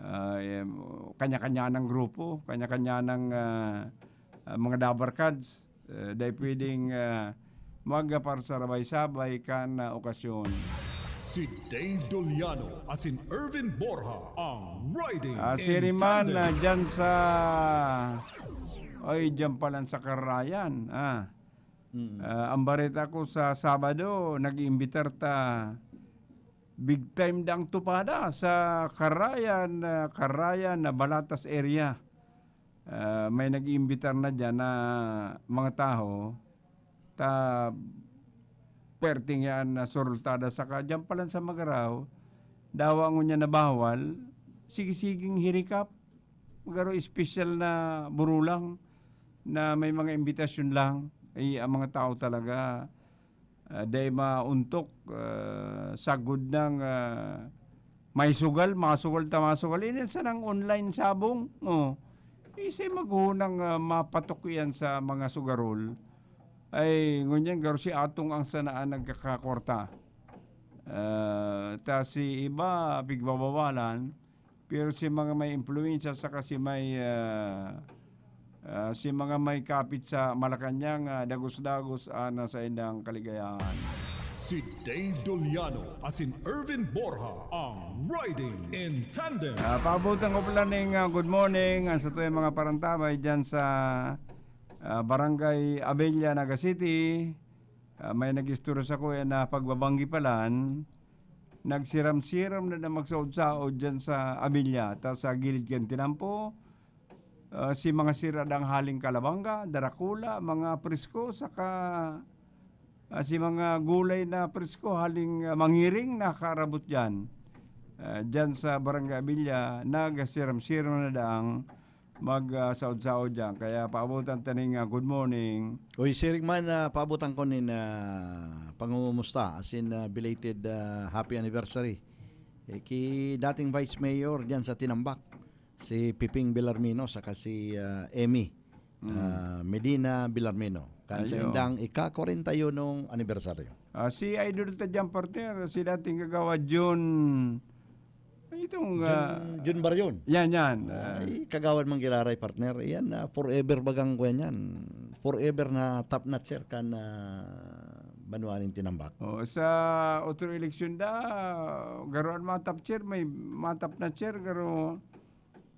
Ah, em, kanya-kanya ng grupo, kanya-kanya ng, ah, ah, mga dabarkads. Eh, dai pwedeng, ah, magparsabay-sabay kan, ah, okasyon. Si Dave Doliano asin Erwin Borja ang Riding Ah, si in Riman, Tandem. Ah, dyan sa, ay, dyan pa lang sa Karayan, ah. Mm. Ah, ang bareta ko sa Sabado, nag-iimbitar ta big time dang tupada sa Karayan, ah, Karayan na Balatas area. Ah, may nag-iimbitar na diyan na mga tawo, ta pwerteng yan na surultada saka diyan pa lang sa Magaraw, dawa ngunyan na bawal, sige-siging hirikap, magaro espesyal na burulang na may mga imbitasyon lang, ay ang mga tao talaga, ah, dai mauntok, ah, sagod nang, ah, may sugal, masugal ta masugal. Ini sanang online sabong, oh. Isay maghunang, ah, mapatok iyan sa mga sugarol. Ay, ngunyan, garo si atong ang sanaan nagkakakwarta. Ah, ta si iba, pigbabawalan, pero si mga may impluwensya saka si may, ah, ah, si mga may kapit sa Malacañang, ah, dagos-dagos, ah, na saindang kaligayahan. Si Dave Doliano asin Erwin Borja ang Riding in Tandem. Ah, paabutan ko pala ning, ah, good morning, ang sa tuyang mga parantabay dyan sa, ah, Barangay Abella, Naga City. Ah, may nag-istorya sa kuya na pagbabanggi palan, nagsiram-siram na na magsaod-saod dyan sa Abella, ta sa gilid kan tinampo, ah, si mga sira dang haling kalabangga, darakula, mga presko, saka, ah, si mga gulay na presko, haling, ah, mangiring, nakaarabot diyan. Ah, diyan sa Barangay Abilla, nagsiram-siram na daang mag, ah, saod-saod diyan. Kaya paabutan ta ning, ah, good morning. Uy, siring man, ah, paabutan ko nin, ah, pangungumusta, as in, ah, belated, ah, happy anniversary. Eh, ki dating Vice Mayor diyan sa Tinambak, si Piping Belarmino saka si, ah, Emmy, Mm. ah, Medina Belarmino. Kan sa Ayo. indang ika-kwarenta y unong anibersaryo. Ah, si Idol ta diyan, partner, si dating kagawad Jun, itong, Jun, ah, Jun Barion. Yan, yan. Ah. Ay, kagawad mang giraray, partner. Yan, ah, forever bagang kuwan yan. Forever na top notcher kan, ah, Banwa ning Tinambak. Oh, sa otro eleksyon da, garo an matap chair, may matap na chair, garo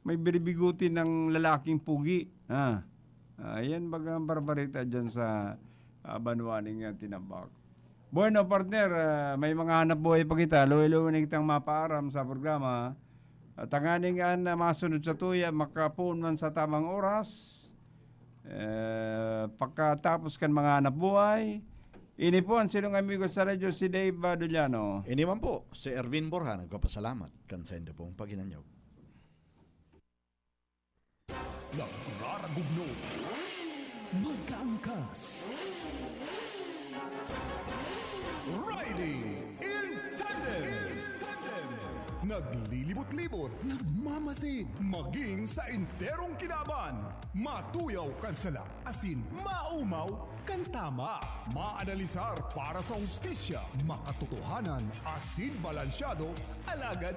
may biribiguti ng lalaking pugi. Ah, ayan baga ang barbarita dyan sa ah, banwa ning ah, Tinambak. Bueno, partner, ah, may mga hanap buhay pa kita. Luwi-luwi na kitang mapaaram sa programa. At tanganing an ah, masunod sa tuya, makapoon man sa tamang oras. Eh, pagkatapos kan mga hanap buhay, ini po ang sinong amigo sa radyo, si Dave Baduliano. Ini man po, si Erwin Borja, nagpapasalamat kan sa indo pong paghinanyog. Nagraragugno. Magkaangkas. Riding in tandem. Naglilibot-libot, nagmamasid, maging sa enterong kinaban. Matuyaw kan sala, asin maumaw kan tama. Maanalisar para sa hustisya, makatotohanan, asin balansyado, alagad